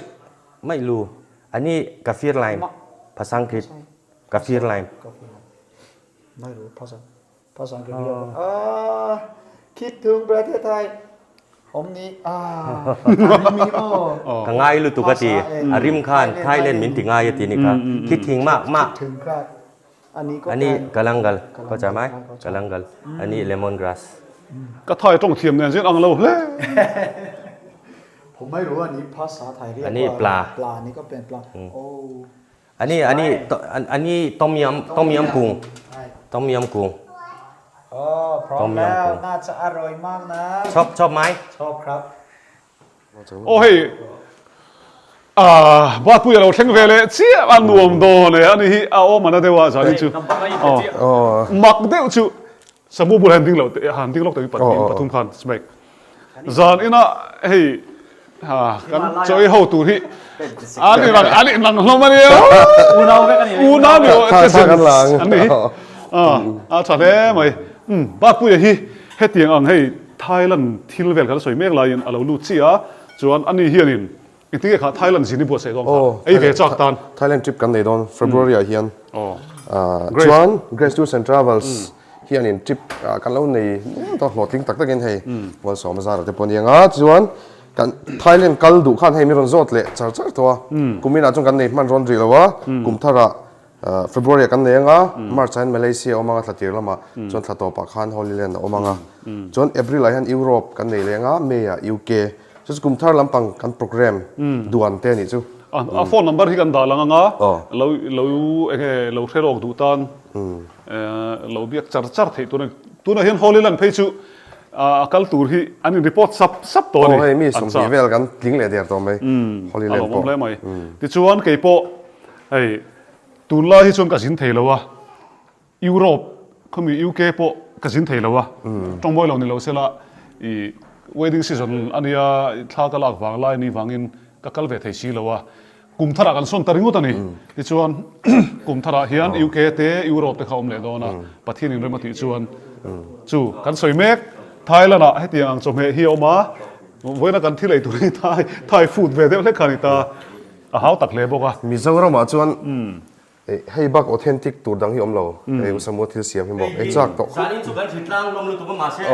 C: ไม่รู้อันนี้กาแฟไลม์ภาษาอังกฤษกาแฟไลม์
D: ไม่รู้ภาษาภาษาอังกฤษอ่าคิดถึงประเทศไทยผมนี่อ่ามีโอ้
C: ก็ง่ายลุตุกติอาริมคานไทยเล่นมินติง่ายตีนี่ครับคิดถึงมากมาก
D: ถึงครับอันนี้ก็
C: อันนี้กำลังกัลเข้าใจไหมกำลังกัลอันนี้เลมอนกราส
B: ก็ถอยตรงเทียมเนี่ยเช่นอังเราเฮ้
D: ผมไม่รู้อันนี้ภาษาไทยเรียก
C: อันนี้ปลา
D: ปลานี่ก็เป็นปลาโอ้
C: อันนี้อันนี้อันนี้ต้มยำต้มยำกุ้งต้มยำกุ้ง
D: โอ้พร้อมแล้วน่าจะอร่อยมากนะ
C: ชอบชอบไหม
D: ชอบครับ
B: โอ้เฮ้ย Ahh Batpui a lo thleng ve leh chiah a nuam dawn e ani hi a awm ana deuh a zani chu mak deuh chu Samu bul han ding loh teh han ding lawk teh in pathum khan smack zan ina hei kan chaw ei ho tur hi an inang an inang hlawm a nia
E: unau vek a ni
B: unau ni an ni a tha hle mai Batpuia hi hetiang ang hei Thailand thil vel kan sawi mek laiin a lo lut chiah a chuan ani hianin Engtin nge kha Thailand zin i buatsaih dawn kha? Ei ve chak tan.
F: Thailand trip kan nei dawn February ah hian. Chuan Grace Tours and Travels hianin trip kan lo nei nual tawh hlawhtling tak takin hei Mualsawma zara te pawh a ni ang a. Chuan kan Thailand kal duh khan hei mi rawn zawt leh char char tawh a. Kum inah chuan kan nei hman rawn rih lo a. Kum tharah February ah kan nei ang a, March ah hian Malaysia a awm ang a thla tir lamah chuan thla tawpah khan Holy Land a awm ang a. Chuan April ah hian Europe kan nei leh ang a, May ah UK. Chu chu kum thar lampang kan program duan te a nih chu.
B: A phone number hi kan dah lang ang a, lo lo enge lo hre rawk duh tan lo biak char char theih tur a ni. Tunah hian Holy Land phei chu a kal tur hi an in report sap sap tawh a ni.
F: Aw hei mi 20 vel kan tling leh der tawh mai Holy Land pawh.
B: A lawmawm hle mai. Tichuan keipawh Hei, tunlai hi chuan ka zin thei lo a, Europe khawmi UK pawh ka zin thei lo a, tawngbawi lo ni lo sela i wedding season a nia thla ka lak vang lai ni vangin ka kal ve thei si lo a, kum tharah kan sawn ta ringawt a ni. Tichuan kum tharah hian UK te Europe te kha awm leh dawn a, Pathian in rem a tih chuan chu kan sawi mek. Thailand ah hetiang ang chawhmeh hi a awm a, vawiina kan thil ei tur hi Thai Thai food ve deuh hlek kha a ni ta. A hau tak hle bawk a.
F: Mizoramah chuan hei bak authentic tur dang hi awm lo, hei U Samua thil siam hi maw ei chak tawh khawp.
C: Zanin chu kan hri tlang lawm lutuk a mahse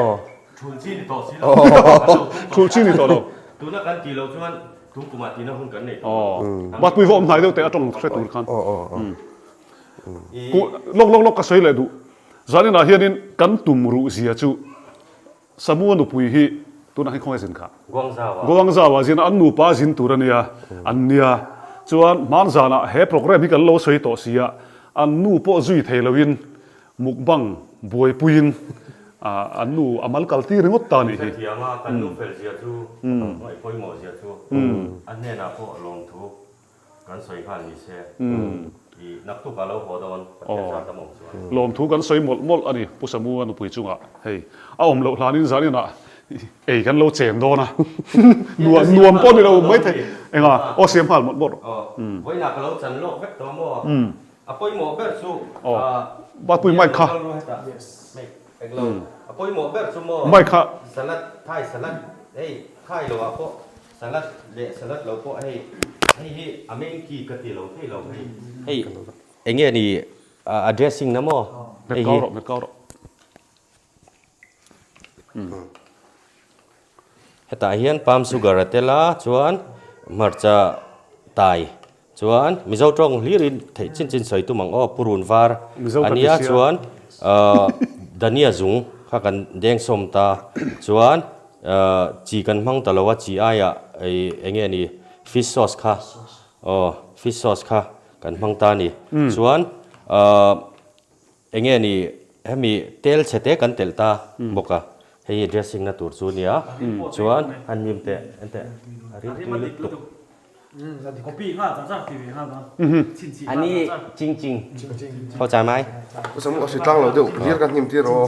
C: thul chi ni tawh si lo. Kan lo tum tawh.
B: Thul chi ni tawh lo.
C: Tuna kan tih loh chuan tum kumah tihna hun kan nei tawh
B: lo. Batpui va awm hnai deuh teh a tawng hre tur khan. Lawk lawk lawk ka sawi leh duh. Zaninah hianin kan tum ruh zia chu Samua nupui hi tunah hi khawnge zin kha?
C: Guangzhou-ah.
B: Guangzhou-ah zin a, an nupa zin tur a nia, an nia. Chuan hmanzanah he program hi kan lo sawi tawh si a, an nu pawh zui thei loin mukbang buaipuiin an nu a mal kal tir ringawt ta nih hi.
C: Hrethiam a, kan nu fel zia chu, ngaih pawimawh zia chu a hnenah pawh lawmthu Kan sawi nghal ni se, i naktuk a lo haw dawn, Pathian zar tam awm chuan.
B: Lawmthu kan sawi mawlh mawlh a ni, Pu Samu a nupui chungah hei a awm loh hlanin zaninah ei kan lo chen dawn a, nuam nuam pawh ni lo maithei enga aw siam nghal mawlh mawlh rawh.
C: Vawiinah ka lo chan lawk vek tawh maw? A pawimawh ber chu
B: Batpui mic kha.
C: Englo, a pawimawh ber chu maw?
B: Mic kha.
C: Salad, Thai salad, hei Thai lo ah pawh Salad leh salad lo pawh hei hei hi a main key ka ti lo thei lo hei. Hei enge ni a dressing na maw
B: hei hi. Met kau rawh.
C: Hetah hian palm sugar a tel a chuan hmarcha tai Chuan Mizo tawng hlir in theih chin chin sawi tum ang aw, Purun var a nia chuan Dania zung kha kan deng sawm ta chuan chi kan hmang ta lo a, chi aiah eng nge ni fish sauce kha aw fish sauce kha kan hmang ta a ni. Chuan eng nge ni hemi tel chhe te kan telh ta bawk a, hei hi dressing na tur chu a nia chuan a nim teh enteh a rimtui lutuk. Ani ching ching ho chai mai.
F: Samu a hri tlang lo deuh hlir ka hnim tir aw.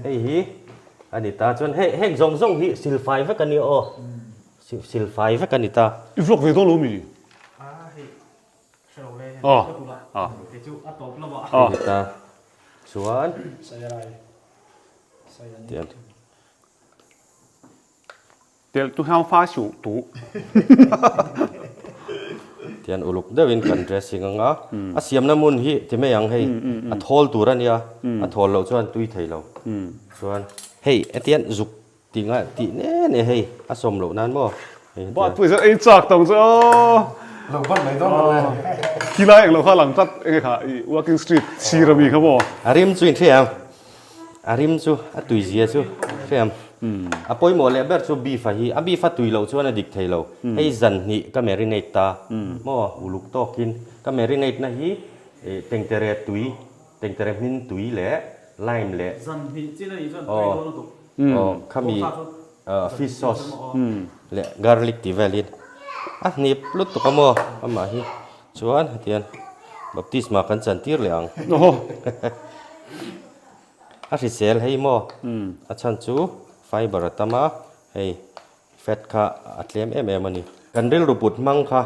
C: Hei hi ani ta chuan hei heng zawng zawng hi silfai vek ani aw silfai vek ani ta.
B: I vlog ve dawn lo mi?
C: Ani ta chuan
B: Telh tu hian fa suh tu.
C: Tian uluk deuhin kan dressing ang a, a siamna hmun hi ti mai ang hei a thawl tur a nia, a thawl loh chuan tui thei lo. Chuan hei hetian zuk ti ngai tih ne ne hei a sawm loh nan maw.
B: Bat pawh hian ei chak tawng chu aw.
F: Lo ban mai dawn lo e.
B: Khilai englo kha lang tlat enge kha i walking street sir ami kha maw.
C: A rim chu inhria. A rim chu, a tui zia chu hriam. A pawimawh leh ber chu beef a hi, a beef a tui loh chuan a dik thei lo. Hei zan hnih ka marinate ta maw uluk tawkin ka marinate na hi tengtere tui, tengtere hmin tui leh lime leh
E: Zan hnih chin a nih chuan tui dawn lutuk.
C: Aw khami fish sauce leh garlic tih velin. A hnip lutuk a maw amah hi chuan hetiang baptisma kan chan tir leh ang. A hrisel hei maw a chhan chu fiber a tam a hei Fat kha a tlem em em a ni. Kan rilru put hmang kha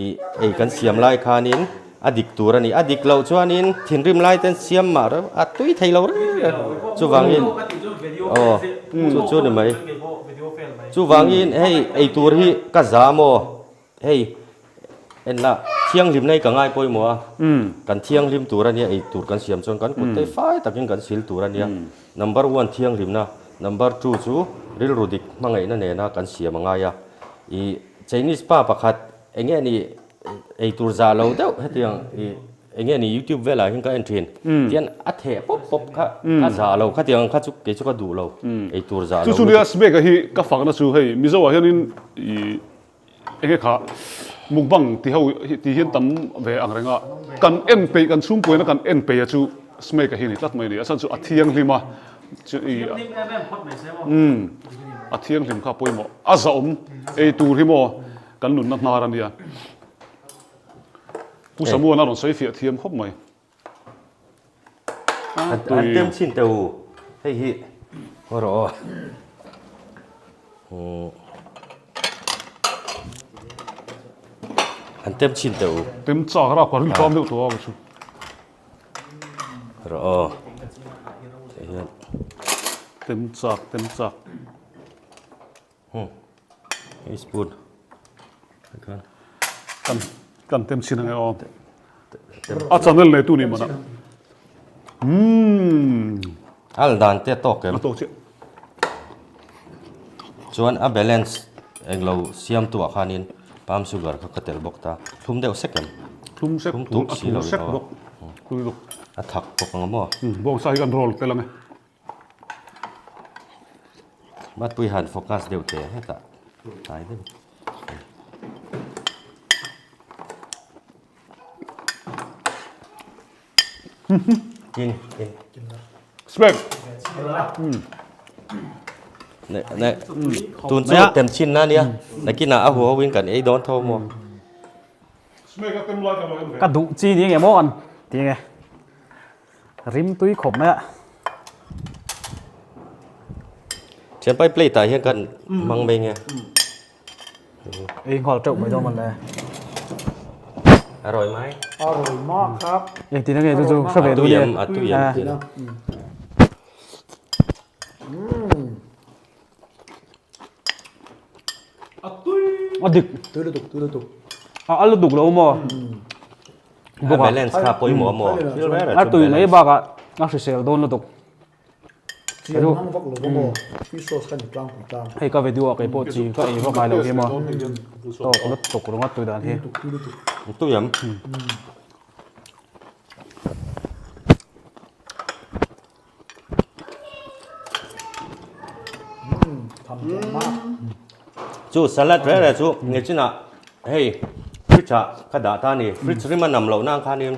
C: ih ei kan siam lai khanin a dik tur a ni. A dik loh chuanin thinrim lai ten siam mah reuh a tui thei lo reng reng. Chuvangin aw chu chu ni mai. Chuvangin hei ei tur hi ka za maw? Hei enla thianghlimna hi ka ngai pawimawh a, kan thianghlim tur a nia ei tur kan siam chuan kan kut te fai takin kan sil tur a nia. Number one thianghlimna, number two chu rilru dik hmangaihna nena kan siam a ngai a. Ih Chinese pa pakhat eng nge ni ei tur zah lo deuh hetiang ih eng nge ni youtube velah hian ka en thin tian a theh pawp pawp kha a zah lo khatiang kha chu kei chu ka duh lo ei tur zah lo.
B: Chu chu nia Smake-a hi ka fakna chu hei Mizo ah hianin ih Enge kha mukbang ti ho ti hian tam ve ang reng a, kan en peih kan chhungkuaina kan en peih a chu Smake a hi a ni tlat mai a ni, a chhan chu a thianghlim a, umm a thianghlim kha pawimawh a zahawm ei tur hi maw kan nunna hnar a nia. Pu Samuan a rawn sawi fiah thiam khawp mai.
C: An tem chhin teh u hei hi haw rawh aw an tem chhin teh u
B: tem chak ra ka rin tlawm deuh tawh a chu
C: rawh aw hei hian
B: tem chak tem chak
C: Hei spoon khan
B: kan kan tem chin ange aw a channel nei tu ni mana umm
C: al dan te tawk em
B: a tawk chiah
C: chuan a balance englo siam tu ah khanin palm sugar kha ka tel bawk ta thlum deuh sek em
B: thlum sek
C: thlum
B: a thum sek bawk
C: a thak bawk ang maw
B: bawngsa hi kan roll tel ange
C: Matpui han focus deuh teh hetah tlai deuh. In in.
B: Smack.
C: Ne ne tun chu tem chin na nia. Nakinah a huho in kan ei dawn tho maw.
E: Ka duh chi ni nge maw an ti nge. Rim tui khawp mai a.
C: Thianpai plate ah hian kan hmang mai nge.
E: Ei nghal teuh mai dawn man le.
C: A rawi mai.
D: A rawi mak kha.
E: Engtin a nge chu chu hre ve duh
C: nia. A tui em a tui em.
E: A dik.
D: Tui lutuk tui lutuk.
E: A a lutuk lo maw.
C: A balance kha pawimawh maw.
E: A tui mai bakah a hrisel dawn lutuk.
D: Chian hmang vak lo maw. Fish sauce kha ni tlangpui tlang.
E: Hei ka video ah kei pawh chi ka ei vak ngai lo hi maw. Tawk lutuk ringawt tui dan hi.
D: Tui lutuk.
C: Tui em. Chu salad reng reng chu ngechinah hei fridge ah ka dah ta a ni fridge rim a nam loh nan khanin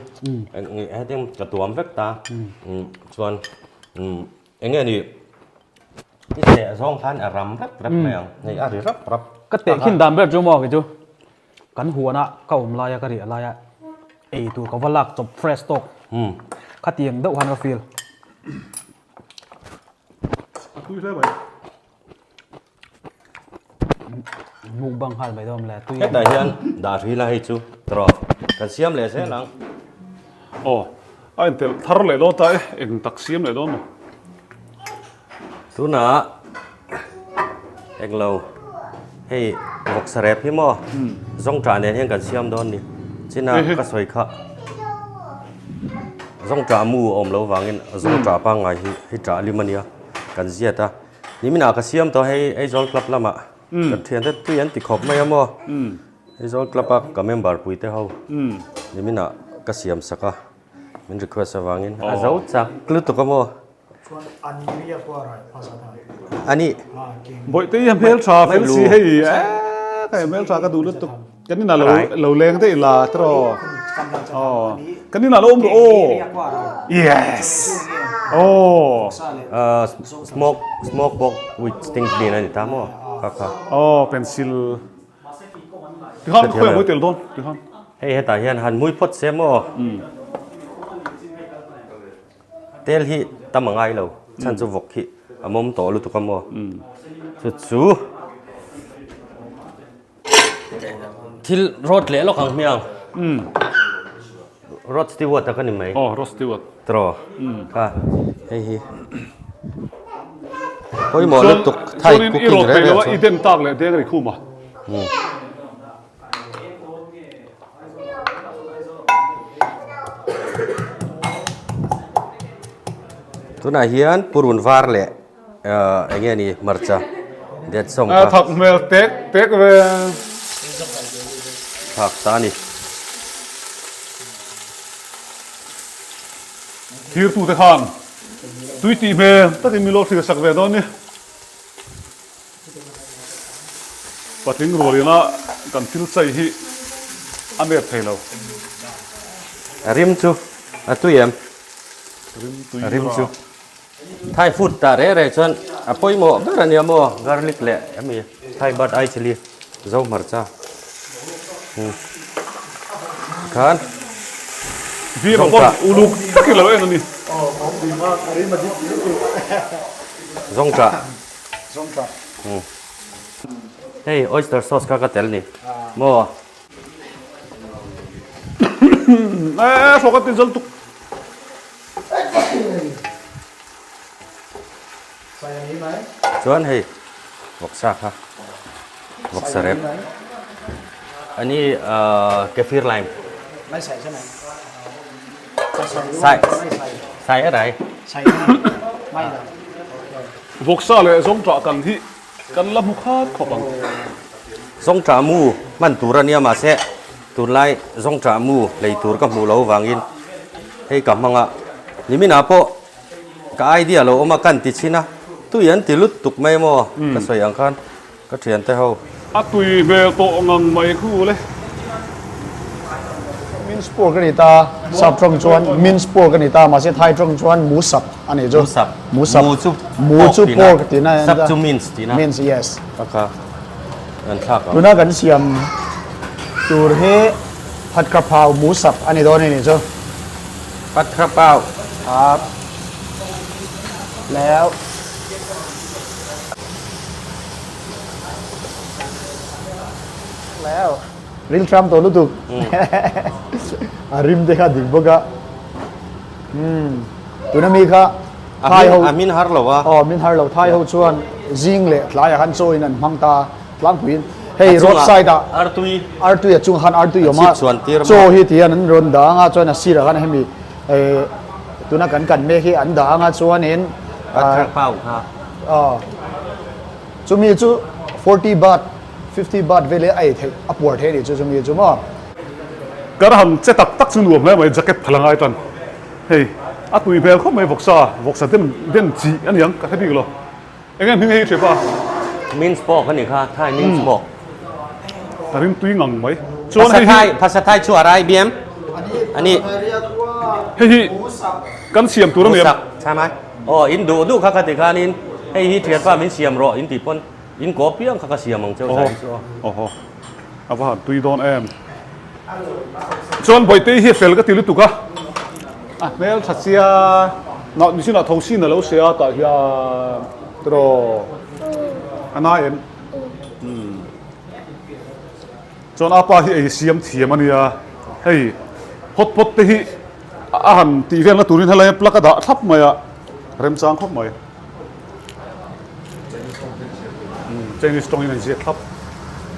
C: hetiang ka tuam vek ta chuan eng nge ni i seh zawng khan a ram rep rep mai ang hei a ri rap rap
E: Ka tehkhin dan ber chu maw kei chu Kan huana ka awm laia ka riah laia ei tur ka va lak chawp fresh tawk khatiang deuh khan ka feel.
B: A tui hle mai.
E: Mukbang nghal mai dawn le tui.
C: Hetah hian dah hril a hei chu tawh kan siam leh zel ang.
B: Aw a intelh thar leh dawn ta e eng tak siam leh dawn maw.
C: Tunah englo hei vawksa rep hi maw zawngṭah nen hian kan siam dawn ni china ka sawi kha zawngṭah mu a awm loh vangin zawngṭah pangngai hi hei ṭah lim a nia kan ziat a niminah ka siam tawh hei Aizawl club lamah kan thiante tui an ti khawp mai a maw Aizawl club a ka member pui te ho niminah ka siam sak a min request avangin a zo chak lutuk a maw.
D: Chuan an ria pawh a rai phah zat a.
C: Ani.
B: Bawihte hi a hmeltha fel si hei eee ka hmeltha ka duh lutuk kan inah lo lo leng daih la tiraw aw kan inah lo awm rawh aw yes aw
C: smoke smoke pork with string bean a ni ta maw kha kha
B: aw pencil. Tikhan khawi a mui tel dawn tikhan.
C: Hei hetah hian han mui phawt se maw? Tel hi tam a ngai lo, chhan chu vawk hi a mawm tawh lutuk a maw? Chu chu thil rawt leh lawk ang hmiang. Rod Stewart a ka ni mai.
B: Aw, Rod Stewart.
C: Tiraw? Kha, hei hi. Pawimawh lutuk Thai cooking reng reng
B: chuan. I den tak leh deng ri khum a.
C: Tunah hian purun var leh eng nge ni hmarcha det sawm kha.
B: A thak hmel tek tek ve.
C: Thak ta a ni.
B: Thirtute khan tui tih hmel takin min lo thlir sak ve dawn ni. Patling rualina kan thil chai hi a nep thei lo.
C: A rim chu a tui em?
B: Rim tui
C: A rim chu. Thai food tah reh reh chuan a pawimawh ber a nia maw? Garlic leh emi Thai bird eye chilli zo hmarcha. Khan.
B: Vima pawn uluk takin lo en a ni.
C: Zawngṭah. Hei oyster sauce kha ka tel ni maw.
B: Eh hrawk a ti zal tuk.
C: Chuan hei vawksa kha vawksa rep ani kefir lime. Sai sai a rai.
B: Vawksa leh zawngṭah kan hi kan la hmu khat khawp ang.
C: Zawngṭah mu hman tur a nia mahse tunlai zawngṭah mu lei tur ka hmuh loh vangin hei ka hmang a, niminah pawh ka idea lo awm a kan ti chhin a, tui an ti lut tuk mai maw ka sawi ang khan. Ka thiante ho.
B: A tui hmel tawh ngang mai khu le.
D: Mince pork a ni ta, sap tawng chuan mince pork a ni ta, mahse Thai tawng chuan mu sap a ni chu.
C: Mu sap.
D: Mu sap.
C: Mu chu
D: Mu
C: pork
D: chu
C: tina.
D: pork tina a ni
C: Sap
D: ta.
C: chu mince tina.
D: Mince, yes.
C: Ka kha an thlak ang.
D: Tuna kan siam tur hi phat kraphau mu sap a ni dawn a ni chu.
C: Phat kraphau.
D: Ap. Leu. Ril tram tawh lutuk a rim te kha dik bawk a tuna mi kha thai ho
C: a min har lo a
D: aw min har lo thai ho chuan zing leh tlaiah khan chaw in an hmang ta tlangpuiin hei road side ah
C: artui
D: artui a chung khan artui awm a chaw hi tihian an rawn dah anga chuan a sirah khan hemi tuna kan kan mek hi an dah anga chuanin
C: pau kha
D: aw Chumi chu 40 baht, 50 baht vel hi a ei theih, a puar thei a nih chu chumi chu maw.
B: Kar han che tak tak chu nuam hle mai, jacket phal a ngai tan. Hei, a tui hmel khawp mai vawksa, vawksa den den chi a niang ka hre bik lo. Eng nge hming hei hre pa?
C: Mince pork a nih kha, Thai mince pork.
B: Ka ring tui ngang mai. Chuan hei hi.
C: Phasa Thai chu a rai biam a ni.
B: Hei hi kan siam tur a ni em?
C: Musak, chham ai. Aw, in duh duh kha ka ti khanin hei hi thianpa min siam rawh in tih pawn in kaw piang kha ka siam ang cheu zai chu aw.
B: Awhaw, a va han tui dawn em. Chuan Bawihte hi a fel ka ti lutuk a, a hmel tha sia, nah machine ah tho sin a lo sia tah hian tiraw a nai em? Umm. Chuan a pa hi ei siam thiam a nia, hei hot pot te hi a han tih velna turin helai plug a dah thlap mai a, remchang khawp mai. Chinese tawngin an ziak thlap.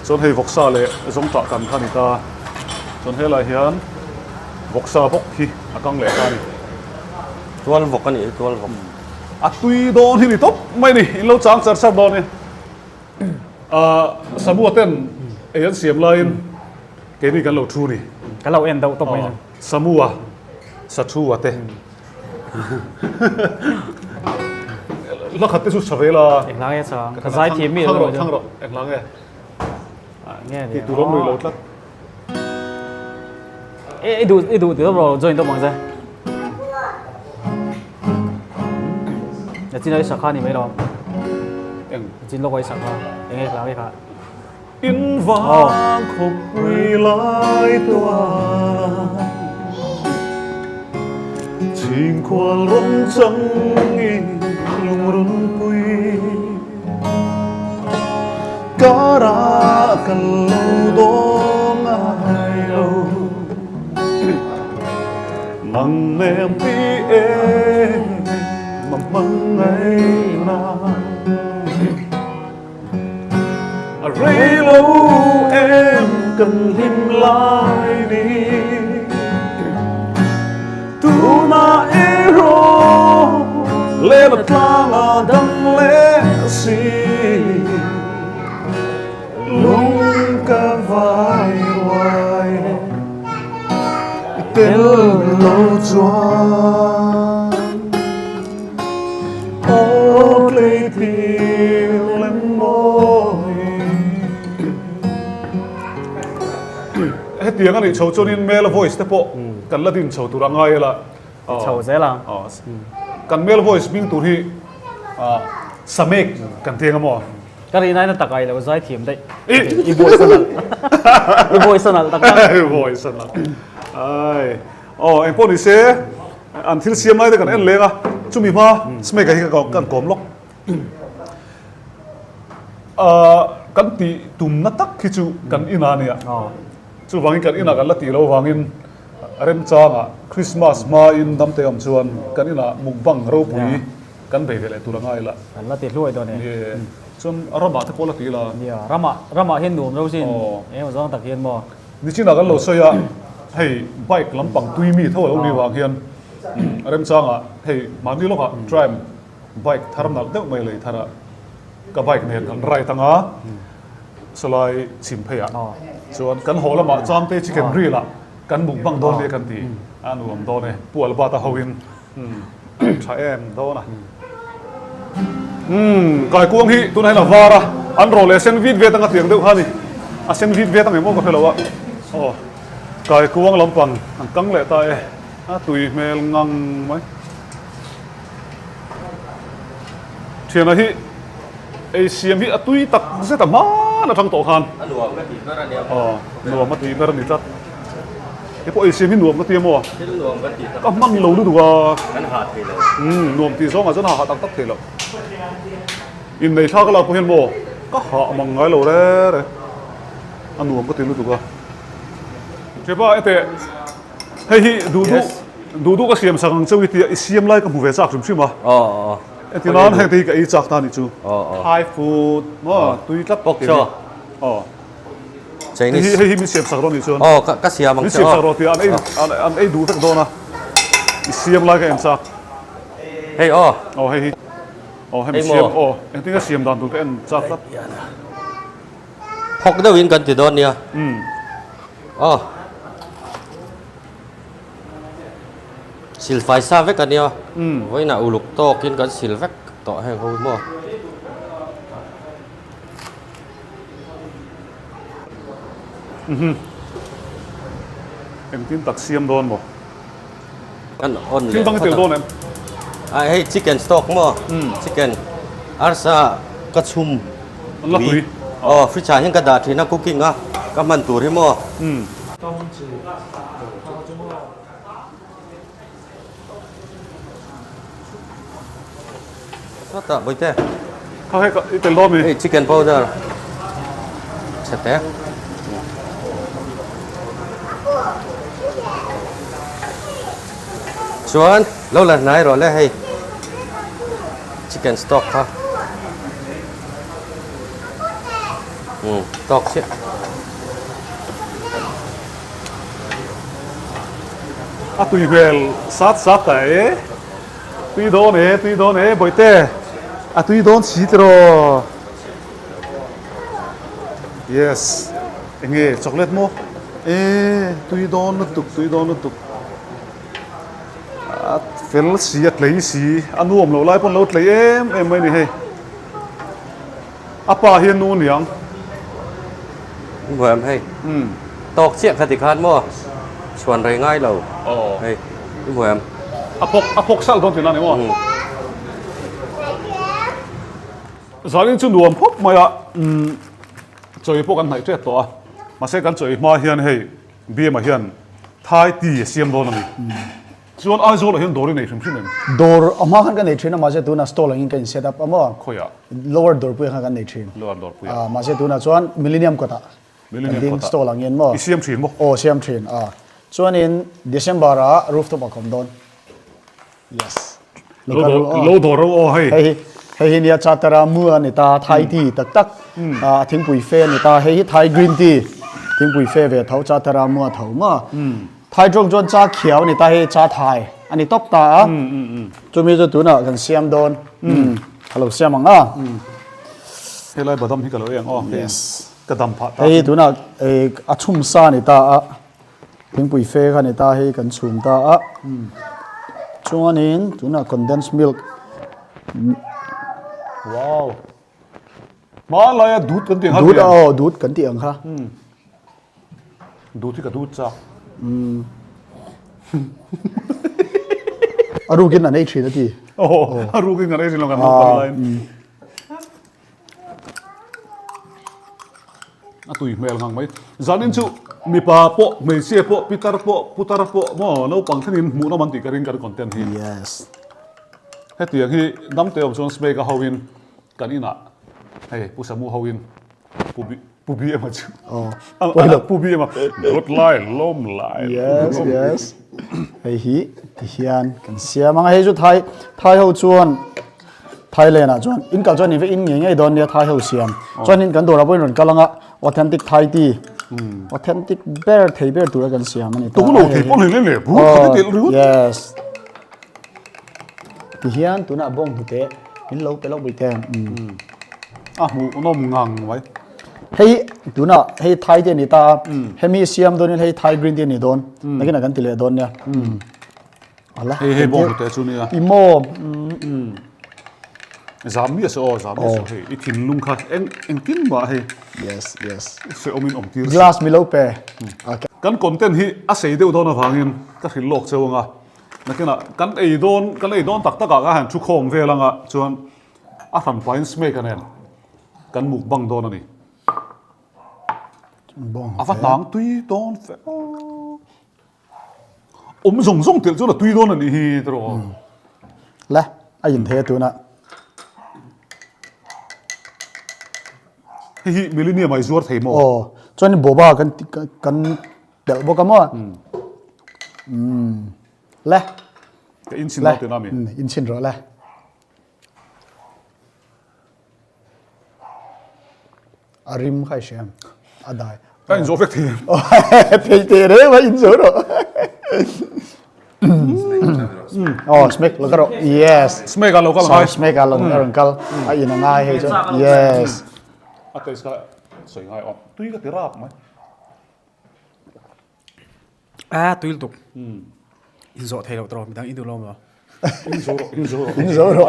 B: Chuan hei vawksa leh zawngtah kan kha a ni ta. Chuan helai hian vawksa bawk hi a kang leh ta a ni.
C: Tual vawk a nih hi, tual vawk.
B: A tui dawn hi ni tawp mai a ni, in lo chang char char dawn e. Samua ten ei an siam laiin keini kan lo thu ni.
E: Ka lo en deuh tawp mai.
B: Samua Sathua te. La khat te chu sa ve la.
E: Eng hla nge sa? Ka zai thiam mi
B: lo. Thang rawh, eng hla nge?
E: Nge
B: ni. Ti tur awm rih lo tlat.
E: E i duh i duh ti tawp rawh join tawp ang che. Nachin a i sakha ni mai lo.
B: Eng.
E: Nachin lawk a i sakha. Eng nge hla nge kha?
B: In vang khawpui lai tual Chhingkhual rawn changin lungrunpui Karah kan lo dawn ngai lo Nang nem ti em mà mang ngai na A rei lo em kan hlim lai ni Tuna erawh lehla tlanga dang leh si Lung ka vai ruai i tel lo chuan Aw tlei tir lem mawi. Hetiang a nih chho chuanin male voice te pawh kan la din chho tur a ngai ela.
E: Chho zel ang.
B: Kan male voice hming tur hi Samek kan ti eng a maw?
E: Ka rih nain a tak ai lo zai thiam daih. I voice a nalh. I voice a nalh tak tak.
B: I voice a nalh. Ai. Aw engpawh ni se an thil siam lai te kan en leng a chumi hma Smake a hi ka kan kawm lawk. Kan tih tumna tak hi chu kan inah a nia. Chuvangin kan inah kan la tih loh vangin remchangah Christmas hmain damte awm chuan kan inah mukbang ropui Kan bei ve leh tur a ngai la.
E: Kan la ti hluai dawn e.
B: Ni chuan ramah te pawh la ti la.
E: Nia ramah ramah hian nuam ro sin eng emaw zawng tak hian maw.
B: Nichinah kan lo sawi a hei bike lampang tui mi tho a lo nih vang hian remchangah hei mahni lawkah Triumph bike thar nalh deuh mai lei thar a ka bike nen kan ride anga sawlai chhim pheiah chuan kan haw lamah Chamte chicken grill ah kan mukbang dawn nia kan ti a nuam dawn e Pu Albert-a hoin Tha em dawn a. Umm kaikuang hi tunah hian a var a, an rawh leh sen vit vet anga tiang deuh kha a ni. A sen vit vet ang em aw ka hre lo a. Aw kaikuang lampang an kang leh ta e, a tui hmel ngang mai. Thiana hi ei siam hi a tui tak zet a hman atang tawh khan.
C: A nuam ka tih ber a nia.
B: Aw nuam a tih ber a ni tlat. He pawh ei siam hi nuam ka ti a maw?
C: Thil nuam ka ti tak.
B: Ka hman lo lutuk a.
C: Kan hah thei lo.
B: Umm nuam tih zawngah chuan a hah tak tak thei lo. Innei thlak lak pawh hian maw ka hah mang ngai lo re re. A nuam ka ti lutuk a. Thiapa ete hei hi duh duh duh duh ka siam sak ang cheu i tia i siam lai ka hmu ve chak hrim hrim a.
C: Aw aw.
B: Eti nan heng te hi ka ei chak ta a nih chu. Thai food maw tui tlat
C: Pok chaw.
B: Aw.
C: Chinese.
B: Hei hi min siam sak rawh nih chuan.
C: Aw ka ka siam ang
B: che aw. Min siam sak rawh tia an ei an ei duh vek dawn a. I siam lai ka en chak.
C: Hei aw.
B: Aw hei hi. Aw hemi siam aw engtin nge siam dan tur ka en chak tlat.
C: Phawk deuh in kan ti dawn nia. Umm. Aw. Silfai sa vek a nia. Umm. Vawiinah uluk tawkin kan sil vek tawh heng ho hi maw.
B: Engtin tak siam dawn maw?
C: Kan on
B: leh. Thil dang i tel dawn em?
C: Ah hei chicken stock maw? Chicken arsa ka chhum.
B: An la tui.
C: Aw fridge ah hian ka dah thin a cooking a ka hman tur hi maw? Sawtah bawihte.
B: Kha hei i tel dawn mi?
C: Hei chicken powder chhe te. Chuan lo la hnai rawh le hei chicken stock kha. Um tawk chiah.
B: A tui hmel sat sat ta e. Tui dawn e, tui dawn e bawihte. A tui dawn si tiraw. Yes. Enge chocolate maw? E tui dawn lutuk, tui dawn lutuk. A fel si, a tlei si. A nuam loh lai pawn lo tlei em em mai ni hei. A pa hi a nu niang.
C: Hmuam hei. Tawk chiah kha tikhan maw chhuan rei ngai lo. Hei i hmuam.
B: A phawk a phawk salh dawn tihna ni maw? Zanin chu nuam khawp mai a. Chawi pawh kan hnaih ṭet tawh a, mahse kan chawi hma hian hei BM-a hian Thai tea a siam dawn a ni. Chuan Aizawl-ah hian dawr i nei hrim hrim em?
D: Dawr a hma khan ka nei ṭhin a, mahse tunah stall angin ka in set up a maw?
B: Khawiah?
D: Lower Dawrpuiah khan kan nei ṭhin.
B: Lower Dawrpuiah.
D: Mahse tunah chuan Millennium kawtah kan ding stall angin maw?
B: I siam ṭhin maw?
D: Aw siam ṭhin a. Chuanin December-ah rooftop-ah ka awm dawn. Yes.
B: Lo dawr lo dawr ro aw hei.
D: Hei hei hi nia chatara mu a ni ta Thai tea tak tak a thingpui fe a ni ta hei hi Thai green tea thingpui fe ve tho chatara mu a tho maw. Thai tawng chuan cha khiau a ni ta hei cha thai a ni tawp ta a. Chumi chu tunah kan siam dawn. Ka lo siam ang a.
B: Helai badam hi ka lo eng aw.
D: Yes.
B: Ka dam phah ta.
D: Hei tunah a chhum sa a ni ta a. Thingpui fe kha ni ta hei kan chhum ta a chuanin tunah condensed milk
B: wow hmanlaia dut kan tih ang kha
D: dut aw dut kan tih ang kha
B: dut hi ka dut chak
D: a rukin an ei thin a ti
B: aw a rukin kan ei thin lo kan naupang laiin A tui hmel ngang mai. Zanin chu mipa pawh, hmeichhia pawh, pitar pawh, putar pawh maw naupang thlengin hmuhnawm an tih ka ring kan content hi.
D: Yes.
B: Hetiang hi damte awm chuan Smake-a hoin kan inah hei Pu Samu hoin Pu Bi Pu BM-a chu
D: Oh.
B: Pu BM-a dawt lai lawm lai.
D: Yes, yes. Hei hi tihian kan siam ang a hei chu Thai Thai ho chuan Thailand ah chuan in kal chuan in va in ngei ngei dawn nia Thai ho siam. Chuan in kan dawrah pawhin rawn kal anga authentic Thai tea authentic ber thei ber tura kan siam a ni ta.
B: Tung lo thei pawh hlei leh bur khat i telh ringawt.
D: Yes. Tihian tunah bawng hnute min lo pe lawk bawih te.
B: A hmuh nawm ngang mai.
D: Hei tunah hei Thai te a ni ta a, hemi siam dawnin hei Thai green te a ni dawn. Nakinah kan ti leh dawn nia. Ala.
B: Hei hei bawng hnute chu nia.
D: I maw.
B: Zam miah suh aw, zam miah suh hei. I thinlung kha eng engtin mah hei.
D: Yes, yes.
B: Se awmin awm tir.
D: Glass mi lo pe.
B: Okay. Kan content hi a sei deuh dawn avangin ka hrilh lawk cheu anga. Nakinah kan ei dawn, kan ei dawn tak takah ka han thu khawm vel anga chuan a hran pahin smake a nen kan mukbang dawn a ni. A va hnang tui dawn fe. Awm zawng zawng telh chuan a tui dawn a nih hi tiraw.
D: Le, a in thei a tunah.
B: Hei hi Millennium ah i zuar thei maw?
D: Aw, chuan boba kan kan telh bawk a maw? Le.
B: Ka in chhin rawh tihna mi?
D: In chhin rawh le. A rim kha i hria em? A dai.
B: Ka inzawh vek thei em?
D: Thei teh reng a inzawh rawh. Oh, smack lo ka rawh. Yes.
B: Smack a lo kal ngai.
D: Smack a lo rawn kal. A in a ngai hei chu. Yes.
B: A taste kha sawi ngai awm. Tui ka ti rap mai.
E: A tui lutuk. Inzawh thei loh tawh midang i duh lo maw?
B: Inzawh rawh, inzawh rawh.
D: Inzawh rawh,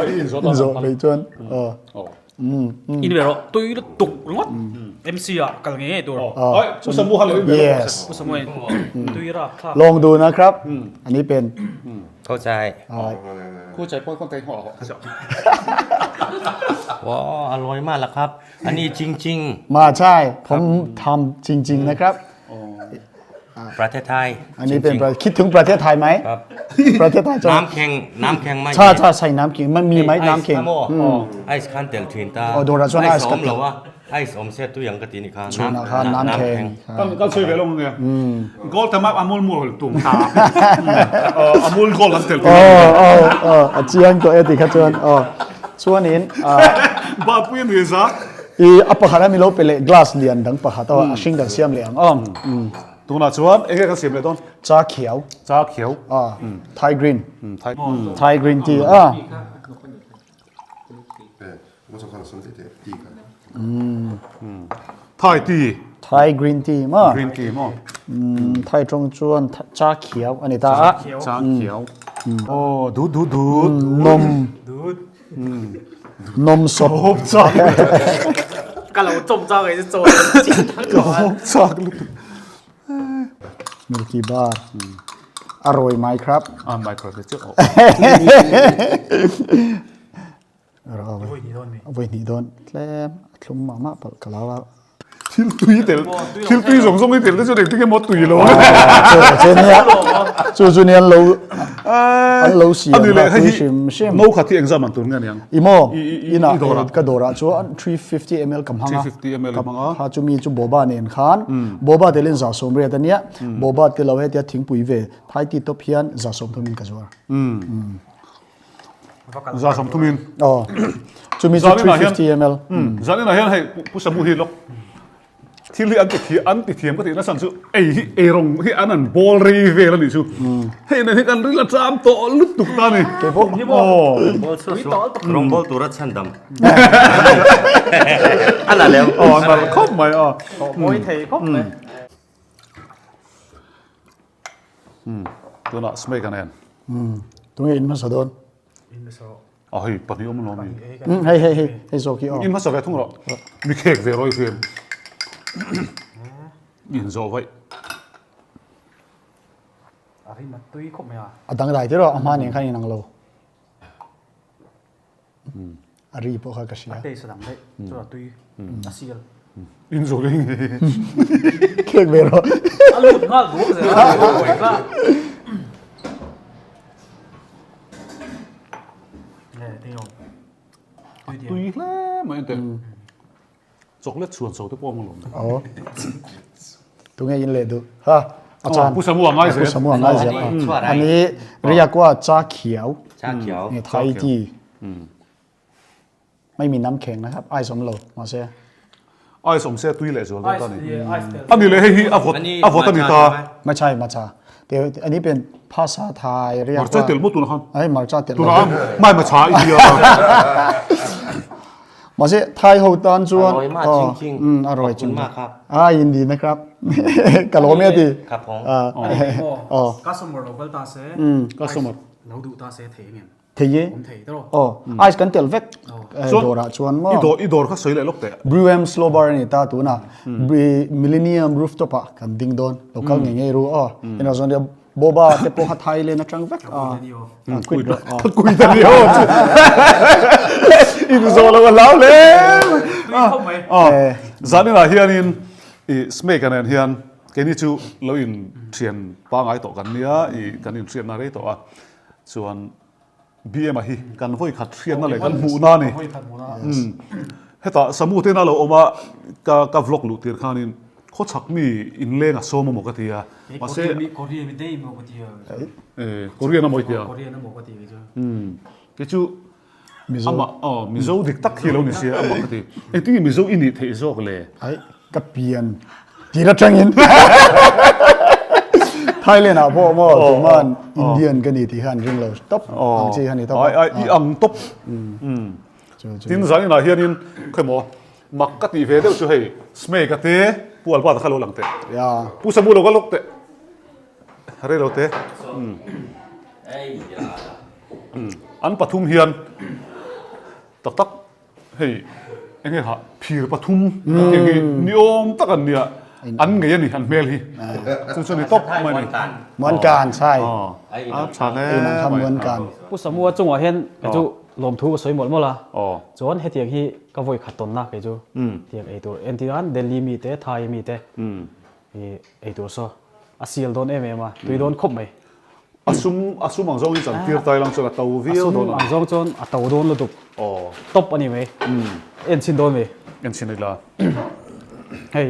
D: inzawh phei chuan.
E: In ve rawh, tui lutuk ringawt. MC ah kal ngei ngei tur.
B: Ai, Pu Samu han lo in ve rawh.
D: Yes.
E: Pu Samu in tui rap thlak.
D: Lawng dun a krap. Ani pen.
C: Kho chai.
B: Kho chai pawh con tay ngawh hawh.
C: Wow, a lawi ma la khap. Ani ching ching.
D: Ma chai,ผมทำจริงๆนะครับ
C: ประเทศไทย
D: อันนี้เป็นประคิดถึงประเทศไทยไหม
C: ครับ
D: ประเทศไทยจะ
C: น้ำแข็งน้ำแข็งไหม
D: ใช่ใช่ใส่น้ำแข็งมันมีไหมน้ำแข็ง
C: ไอซ์คันเตลทินตา
D: อ๋อโดราชวน
C: ไอ
D: ไอซ์
C: ซ์อมเหรอวะไอซ์อมเซตุยังกะตินี่ค่ะ
D: ชูนะคะน้ำแข็ง
B: กันกันช่วยไปลงเนี่ยก็ทำอมูลมูลตุ่มตาอมูลก็ลันเตล
D: โอ้โอ้โอ้อาเจียงตัวเอติค่ะชวนโอ้ชวนนี้อ่า
B: บ้าปุ้ยนี่ซะ
D: i a pakhat a mi lo pe leh glass lian dang pakhat aw a hring kan siam leh ang aw.
B: Tunah chuan eng nge kan siam leh dawn?
D: Cha khiau.
B: Cha khiau.
D: A Thai green.
B: Thai
D: Thai green tea a.
B: Thai tea.
D: Thai green tea maw?
B: Green tea maw?
D: Thai tawng chuan cha khiau a ni ta a.
B: Cha khiau. Aw dut dut dut.
D: Nawm. Nawm sawt.
B: Ka hawp chak lutuk.
E: Ka lo chawm chak ei chu chaw
B: Ka hawp chak lutuk.
D: Milky bar. A rawi mai khrap.
B: A mai khrap chu.
D: Voi hnih dawn. Tlem a thlum mah mah palh ka lo a.
B: Thil tui tel, thil tui zawng zawng i tel te chuan engtin nge maw tui lo.
D: Chu nia, chu chu nia an lo an lo siam a tui hrim hrim.
B: No khat hi engzam an tur nge aniang?
D: I maw? Inah ka dawrah chuan 350 ml ka hmang a.
B: 350 ml i hmang a.
D: Kha chumi chu boba nen khan boba telin 180 ania, boba te lo hetia thingpui ve Thai tea tawp hian 130 in ka zuar.
B: 130 in.
D: Aw. Chumi chu 350 ml.
B: Zanin ah hian hei Pu Samu hi lawk thil hi an ti thiam an ti thiam ka tih nasa chu ei hi ei rawng hi an an bawl rei vel a nih chu. Hei nen hi kan ril a cham tawh lutuk ta a ni.
D: Kei pawh.
C: Bawl suah suah rawng bawl tura chhandam. A la lem.
B: Aw a nalh khawp mai aw.
E: Mawi thei khawp mai.
B: Tunah Smake a nen.
D: Tunge in hmasa dawn?
B: A hei pahnih awm lo mi.
D: Hei hei hei hei zawk hi aw.
B: In hmasa ve thung rawh. Mi khek ve rawih hriam. In zawh vaih.
E: A rim a tui khawp mai a.
D: A dangdai tir rawh a hma nen khan inang lo. A ri pawh kha ka hria.
E: A taste a dang daih. Chuan a tui a sial.
B: In zawh leh nge.
D: Khek ve rawh.
E: A lut nghal duak zel a.
B: A tui hle mai ang teh. Chocolate chhuan chho te pawh a awm alawm.
D: Aw. Tunge in leh duh. Ha. A chan.
B: Pu Samu a ngai zel.
D: Pu Samu a ngai zel. Ani riakwa cha khiau.
C: Cha khiau.
D: Nge Thai tea. Mai mi nam khengนะครับ Ice awm lo mahse.
B: Ice awm se tui leh zual dawn ta ni. Ani leh hei hi a vawt a vawt a ni ta.
D: Machai macha. Te ani pen phasa Thai riakwa.
B: Marcha tel maw tunah khan?
D: Ai marcha tel.
B: Tunah mai macha i tia.
D: Mahse Thai ho tan chuan
C: อร่อยมากจริงๆ
D: อืมอร่อยจริง
C: ขอบคุณมากครับ
D: อ่ายินดีนะครับ กะโหลเมียดี
C: ครับผม
D: อ่าอ๋อ
E: Customer lo kal ta se
B: Customer
E: lo duh ta se thei ngem
D: thei e
E: awm thei tawh
D: aw ice kan tel vek dawrah chuan maw
B: i dawr i dawr kha sawi leh lawk teh
D: Brew M Slow Bar a ni ta tunah Millennium Rooftop ah kan ding dawn lo kal ngei ngei ru aw ina zawn nia Boba te pawh kha Thailand atang vek a quit rawh aw.
B: Quit a ni aw chu. In zawh loh a hlau hle mai. Zaninah hianin i Smake-a nen hian keini chu lo inthian pangai tawh kan nia i kan inhriatna rei tawh a chuan BM-a hi kan vawi khat hriatna leh kan hmuhna a ni. Hetah Samu tena lo awm a, ka ka vlog luh tir khanin khawchhak mi inleng a sawm amaw ka ti a. Mahse
E: Korean mi daih maw ka ti a.
B: Korean amaw i ti a.
E: Korean amaw ka ti kei chu.
B: Kei chu Amah aw Mizo dik tak hi lo ni sia amah ka ti. Engtin nge Mizo i nih theih zawk le?
D: Ai ka pian tir atangin Thailand ah pawh maw tuman Indian ka ni tih kha an ring lo tawp ang chi kha ni tawp a.
B: Ai ai i ang tawp. Tin zaninah hianin khawimaw mak ka tih ve deuh chu hei Smake a te Pu Albert a kha lo lang teh. Pu Samu lo ka lawk teh. Rei lo te. An pathum hian tak tak hei enge ha phir pathum kan tih ang hi ni awm tak an nia an ngei a ni an hmel hi chu chu ni tawp mai a ni.
D: Muan kan chai.
B: A tha hle mai.
D: Muan kan.
E: Pu Samua chungah hian kei chu lawmthu ka sawi mawlh mawlh a, chuan hetiang hi ka vawi khat tawnna kei chu tiang ei tur entirnan Delhi mite Thai mite I ei tur saw a sial dawn em em a, tui dawn khawp mai.
B: A sum a sum ang zawngin chan tir tai lang chuan a to viau dawn
E: ang. A sum ang zawng chuan a to dawn lutuk.
B: Aw.
E: Top a ni mai. En chhin dawn mai.
B: En chhin ila.
E: Hei.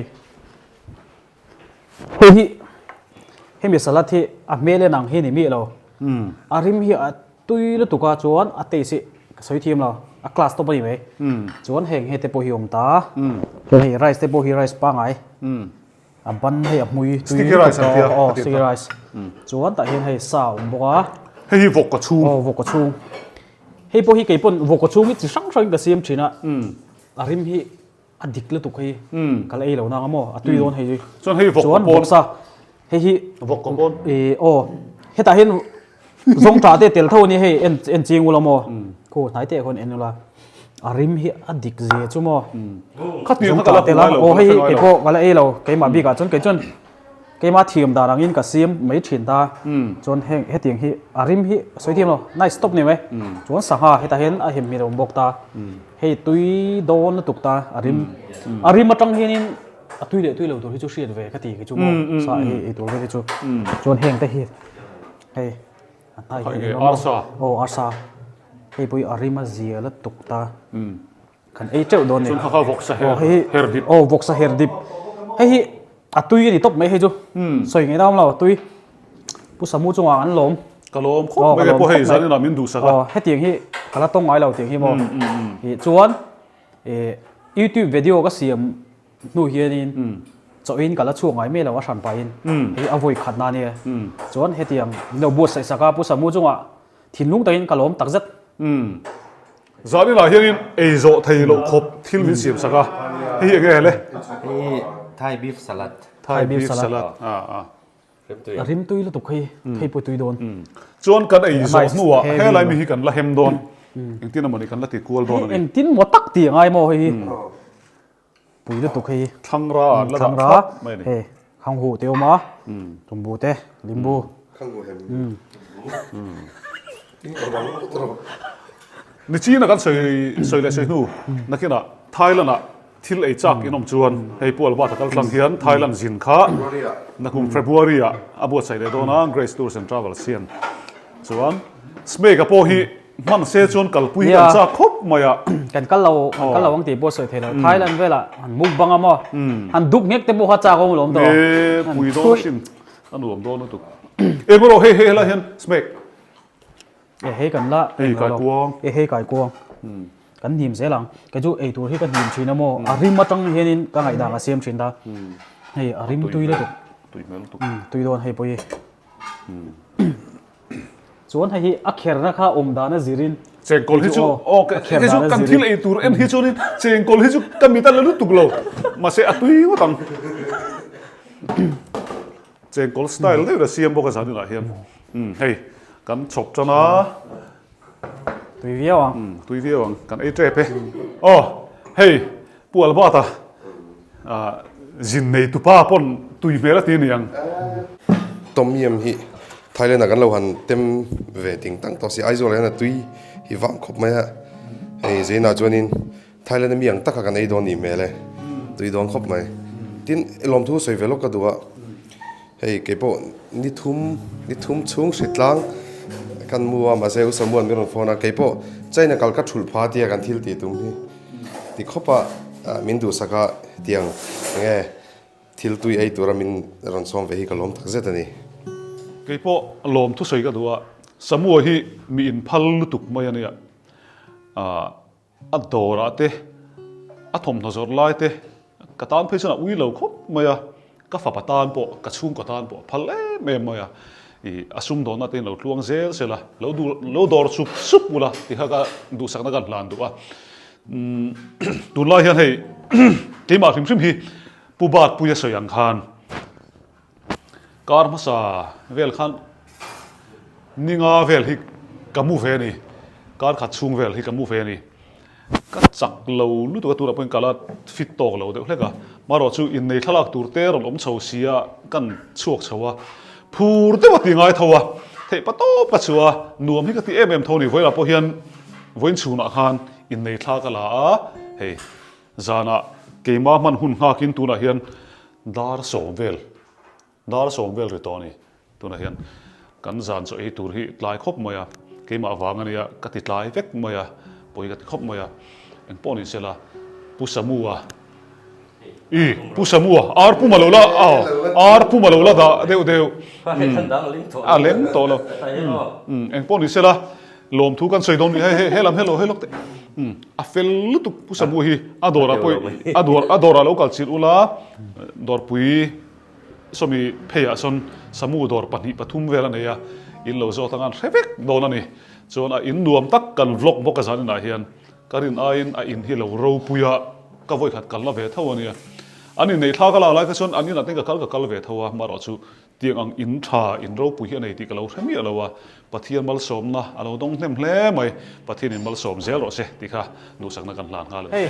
E: Hei hi hemi salad hi a hmel en ang hi ni miah lo. A rim hi a tui lutuk a chuan a taste hi ka sawi thiam lo. A class tawp a ni mai. Chuan heng he te pawh hi a awm ta. Chuan hei rice te pawh hi rice pangai. A ban hei a hmui tui
B: Sticky rice an tia.
E: Aw sticky rice. Chuan tah hian hei sa a awm bawk a.
B: Hei hi vawk ka chhung.
E: Aw vawk ka chhung. Hei pawh hi kei pawn vawk ka chhung hi chi hrang hrangin ka siam thin a. A rim hi a dik lutuk hei. Ka la ei lo nang a maw? A tui dawn hei hi.
B: Chuan hei vawk ka pawn.
E: Chuan vawk sa. Hei hi
B: vawk ka pawn.
E: Aw hetah hian zawng tah te tel tho a ni hei en en ching ula maw khu hnai te khawn en ula a rim hi a dik zia chu maw
B: Khatiang kha ka la hmu ngai lo
E: aw hei hi kei pawh ka la ei lo keimah bikah chuan kei chuan keimah thiam dan angin ka siam mai thin ta chuan heng hetiang hi a rim hi sawi thiam lo nice tawp ni mai chuan sangha hetah hian a him hmel a awm bawk ta hei tui dawn lutuk ta a rim a rim atang hianin. A tui leh tui lo tur hi chu hriat ve ka ti khi chu maw sa hi ei tur vel hi chu chuan heng te hi hei a hnai hi
B: arsa
E: aw arsa hei pawh hi a rim a zia la tuk ta kan ei teuh dawn ni
B: chuan kha kha vawksa her her dip
E: aw vawksa her dip hei hi a tui a ni tawp mai hei chu sawi ngei dam lo a tui pu samu chungah an lawm
B: ka lawm khawp mai pawh hei zanin ah min duhsak a
E: aw hetiang hi ka la tawng ngai lo tiang hi maw chuan YouTube video ka siam hnu hianin chawhin ka la chhuak ngai mai lo a hran pahin hei a vawi khat na ania chuan hetiang min lo buatsaih sak a Pu Samu chungah thinlung takin ka lawm takzet.
B: Zaninah hianin ei zawh thei loh khawp thil min siam sak a hei hi eng nge le?
C: Hei Thai beef salad.
B: Thai beef salad a a.
E: A rimtui lutuk hei, hei pawh tui dawn.
B: Chuan kan ei zawh hnuah helai mi hi kan la hem dawn. Engtin emaw ni kan la ti kual dawn a ni.
E: Engtin maw tak tih a ngai maw hei hi. Pui lutuk hei hi.
B: Thlangra an la dah thlap mai a ni.
E: Hei khanghu te awm a, tumbu te, limbu.
F: Khanghu hem.
B: Nichina kan sawi sawi leh sawi hnu nakinah Thailand ah thil ei chak in awm chuan hei Pu Albert a kal tlang hian Thailand zin kha nakum February ah a buatsaih leh dawn a Grace Tours and Travels hian chuan Smake-a pawh hi hman se chuan kalpui hi kan chak khawp mai a.
E: Kan kal lo kan kal lo ang tih pawh sawi thei lo Thailand velah han mukbang a maw han duk nghek te pawh kha chak awm lawm tawh.
B: E pui dawn asin a nuam dawn lutuk. Eng erawh hei hei helai hian Smake
E: E hei kan la
B: Hei kai kuang.
E: E hei kai kuang. Kan hnim zel ang. Kei chu ei tur hi ka hnim thin a maw. A rim atang hianin ka ngaihdan a siam thin ta. Hei a rim tui lutuk.
B: Tui hmel lutuk.
E: Tui dawn hei pawh hi. Chuan hei hi a kherna kha awm dan a zirin.
B: Chengkawl hi chu aw hei chu kan thil ei tur en hi chuanin chengkawl hi chu ka mit a la lutuk lo. Mahse a tui ngawt ang. Chengkawl style deuh a siam bawk a zaninah hian. Hei kan chhawp tan a.
E: Tui viau ang.
B: Tui viau ang. Kan ei tep e. Aw hei Pu Albert-a zin nei tupa pawn tui hmel a ti a ni ang.
F: Tom yum hi Thailand ah kan lo han tem ve ting tang tawh si Aizawl ah hian a tui hi vang khawp mai a. Hei Zainah chuanin Thailand a mi ang taka kan ei dawn nih hmel e, tui dawn khawp mai. Tin, lawmthu sawi ve lawk ka duh a, hei kei pawh ni thum ni thum chhung hritlang kan mu a, mahse U Samuan min rawn phone a, kei pawh China kal ka thulh pha tia kan thil tih tum hi ti khawp a min duhsak a tiang enge thil tui ei tura min rawn sawm ve hi ka lawm tak zet a ni.
B: Kei pawh lawmthu sawi ka duh a, Samua hi mi inphal lutuk mai a nia, ah. A dawrah te, a thawmhnaw zawrh lai te ka tan phei chuan a ui lo khawp mai a, ka fapa tan pawh, ka chhungkaw tan pawh a phal em em mai a, ih a sumdawnna te in lo tluang zel zel a, lo duh lo dawr sup sup ula ti kha ka duhsakna ka hlan duh a, umm tunlai hian hei keimah hrim hrim hi Pu Batpuia sawi ang khan Kar hmasa vel khan ninga vel hi ka mu ve a ni, kar khat chhung vel hi ka mu ve a ni. Ka chak lo lutuk a, tunah pawhin ka la fit tawk lo deuh hlek a, marawh chu innei thlalak tur te rawn awm chho si a, kan chhuak chho a, phur deuh a ti ngai tho a, theih pa tawp ka chhuah a, nuam hi ka ti em em tho a ni, vawilah pawh hian vawiin chhunah khan innei thla ka la a, hei zanah keimah hman hun nghakin tunah hian Dar sawm vel, dar sawm vel ri tawh a ni. Tunah hian kan zan chaw ei tur hi tlai khawp mai a, keimah vang a nia ka ti tlai vek mai a, pawi ka ti khawp mai a. Eng pawh ni sela, Pu Samua, i Pu Samua, ar pum a lo la, aw, ar pum a lo la dah deuh deuh, a leng tawh lo. Eng pawh ni sela, Lawmthu kan sawi dawn ni hei he lam hello hello te a fel lutuk pu Samu hi a dawrah pawh a dawr a dawrah lo kal chilh ula dawrpui sawmi pheiah sawn Samu dawr pahnih pathum vel a nei a in lo zawt anga an hre vek dawn a ni chuan a in nuam tak kan vlog bawk a zan inah hian ka rin aiin a in hi lo ropui a ka vawikhat kalna ve tho a nia an inneih thla ka lak lai kha chuan an inah te ka kal ka kal ve tho a marawh chu Tiang ang in tha, in ropui hi a nei tih ka lo hre miah lo a, Pathian malsawmna a lo dawng hnem hle mai, Pathian in malsawm zel rawh se tih kha duhsakna kan hlan nghal a ni.
E: Hei,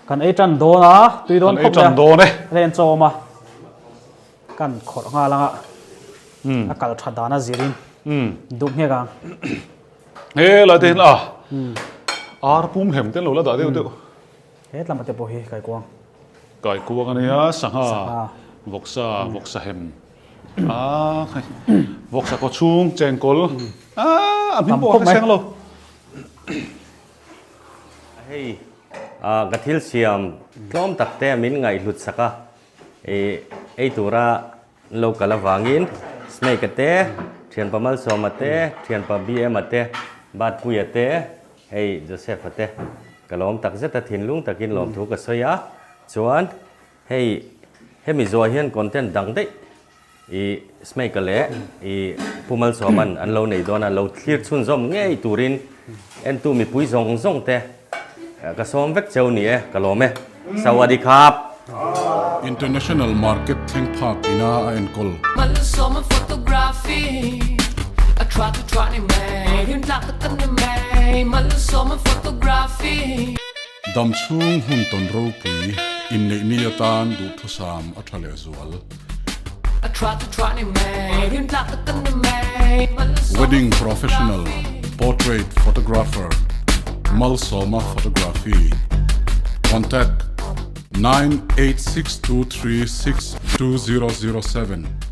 E: kan ei tan dawn a, tui dawn
B: khawp mai a, kan ei tan dawn e.
E: Len chawm a, kan khawrh nghal ang a, a kal tha dan a zirin duh nghek ang.
B: He lai te hian a, ar pum hem te an lo la dah deuh deuh.
E: He tlama te pawh hi kaikuang.
B: Kaikuang a nia, sangha, vawksa, vawksa hem, ah hei vawksa kaw chhung chengkawl, ah a hming pawh a hre lo.
C: Hei ka thil siam tlawm tak te min ngaihhlut sak a, ih ei tura lo kal avangin Snake-a te, thianpa Malsawma te, thianpa BM-a te, Batpuia te, hei Joseph-a te ka lawm tak zet a, thinlung takin lawmthu ka sawi a, chuan hei hemi zuah hian content dang daih I Smake-a leh i Pu Malsawma'n an lo nei dawn a, lo thlir chhunzawm ngei turin entu mipui zawng zawng te ka sawm vek cheu ni e, ka lawm e. Sawadi khap!
G: International Market thleng phak ina a enkawl.
H: Malsawma photography a tha chu tha ni mai, rin tlak tak kan ni mai, Malsawma photography.
G: Dam chhung hun tawn ropui inneih ni atan duhthusam a tha leh zual. Wedding Professional Portrait Photographer Malsawma Photography Contact 9862362007.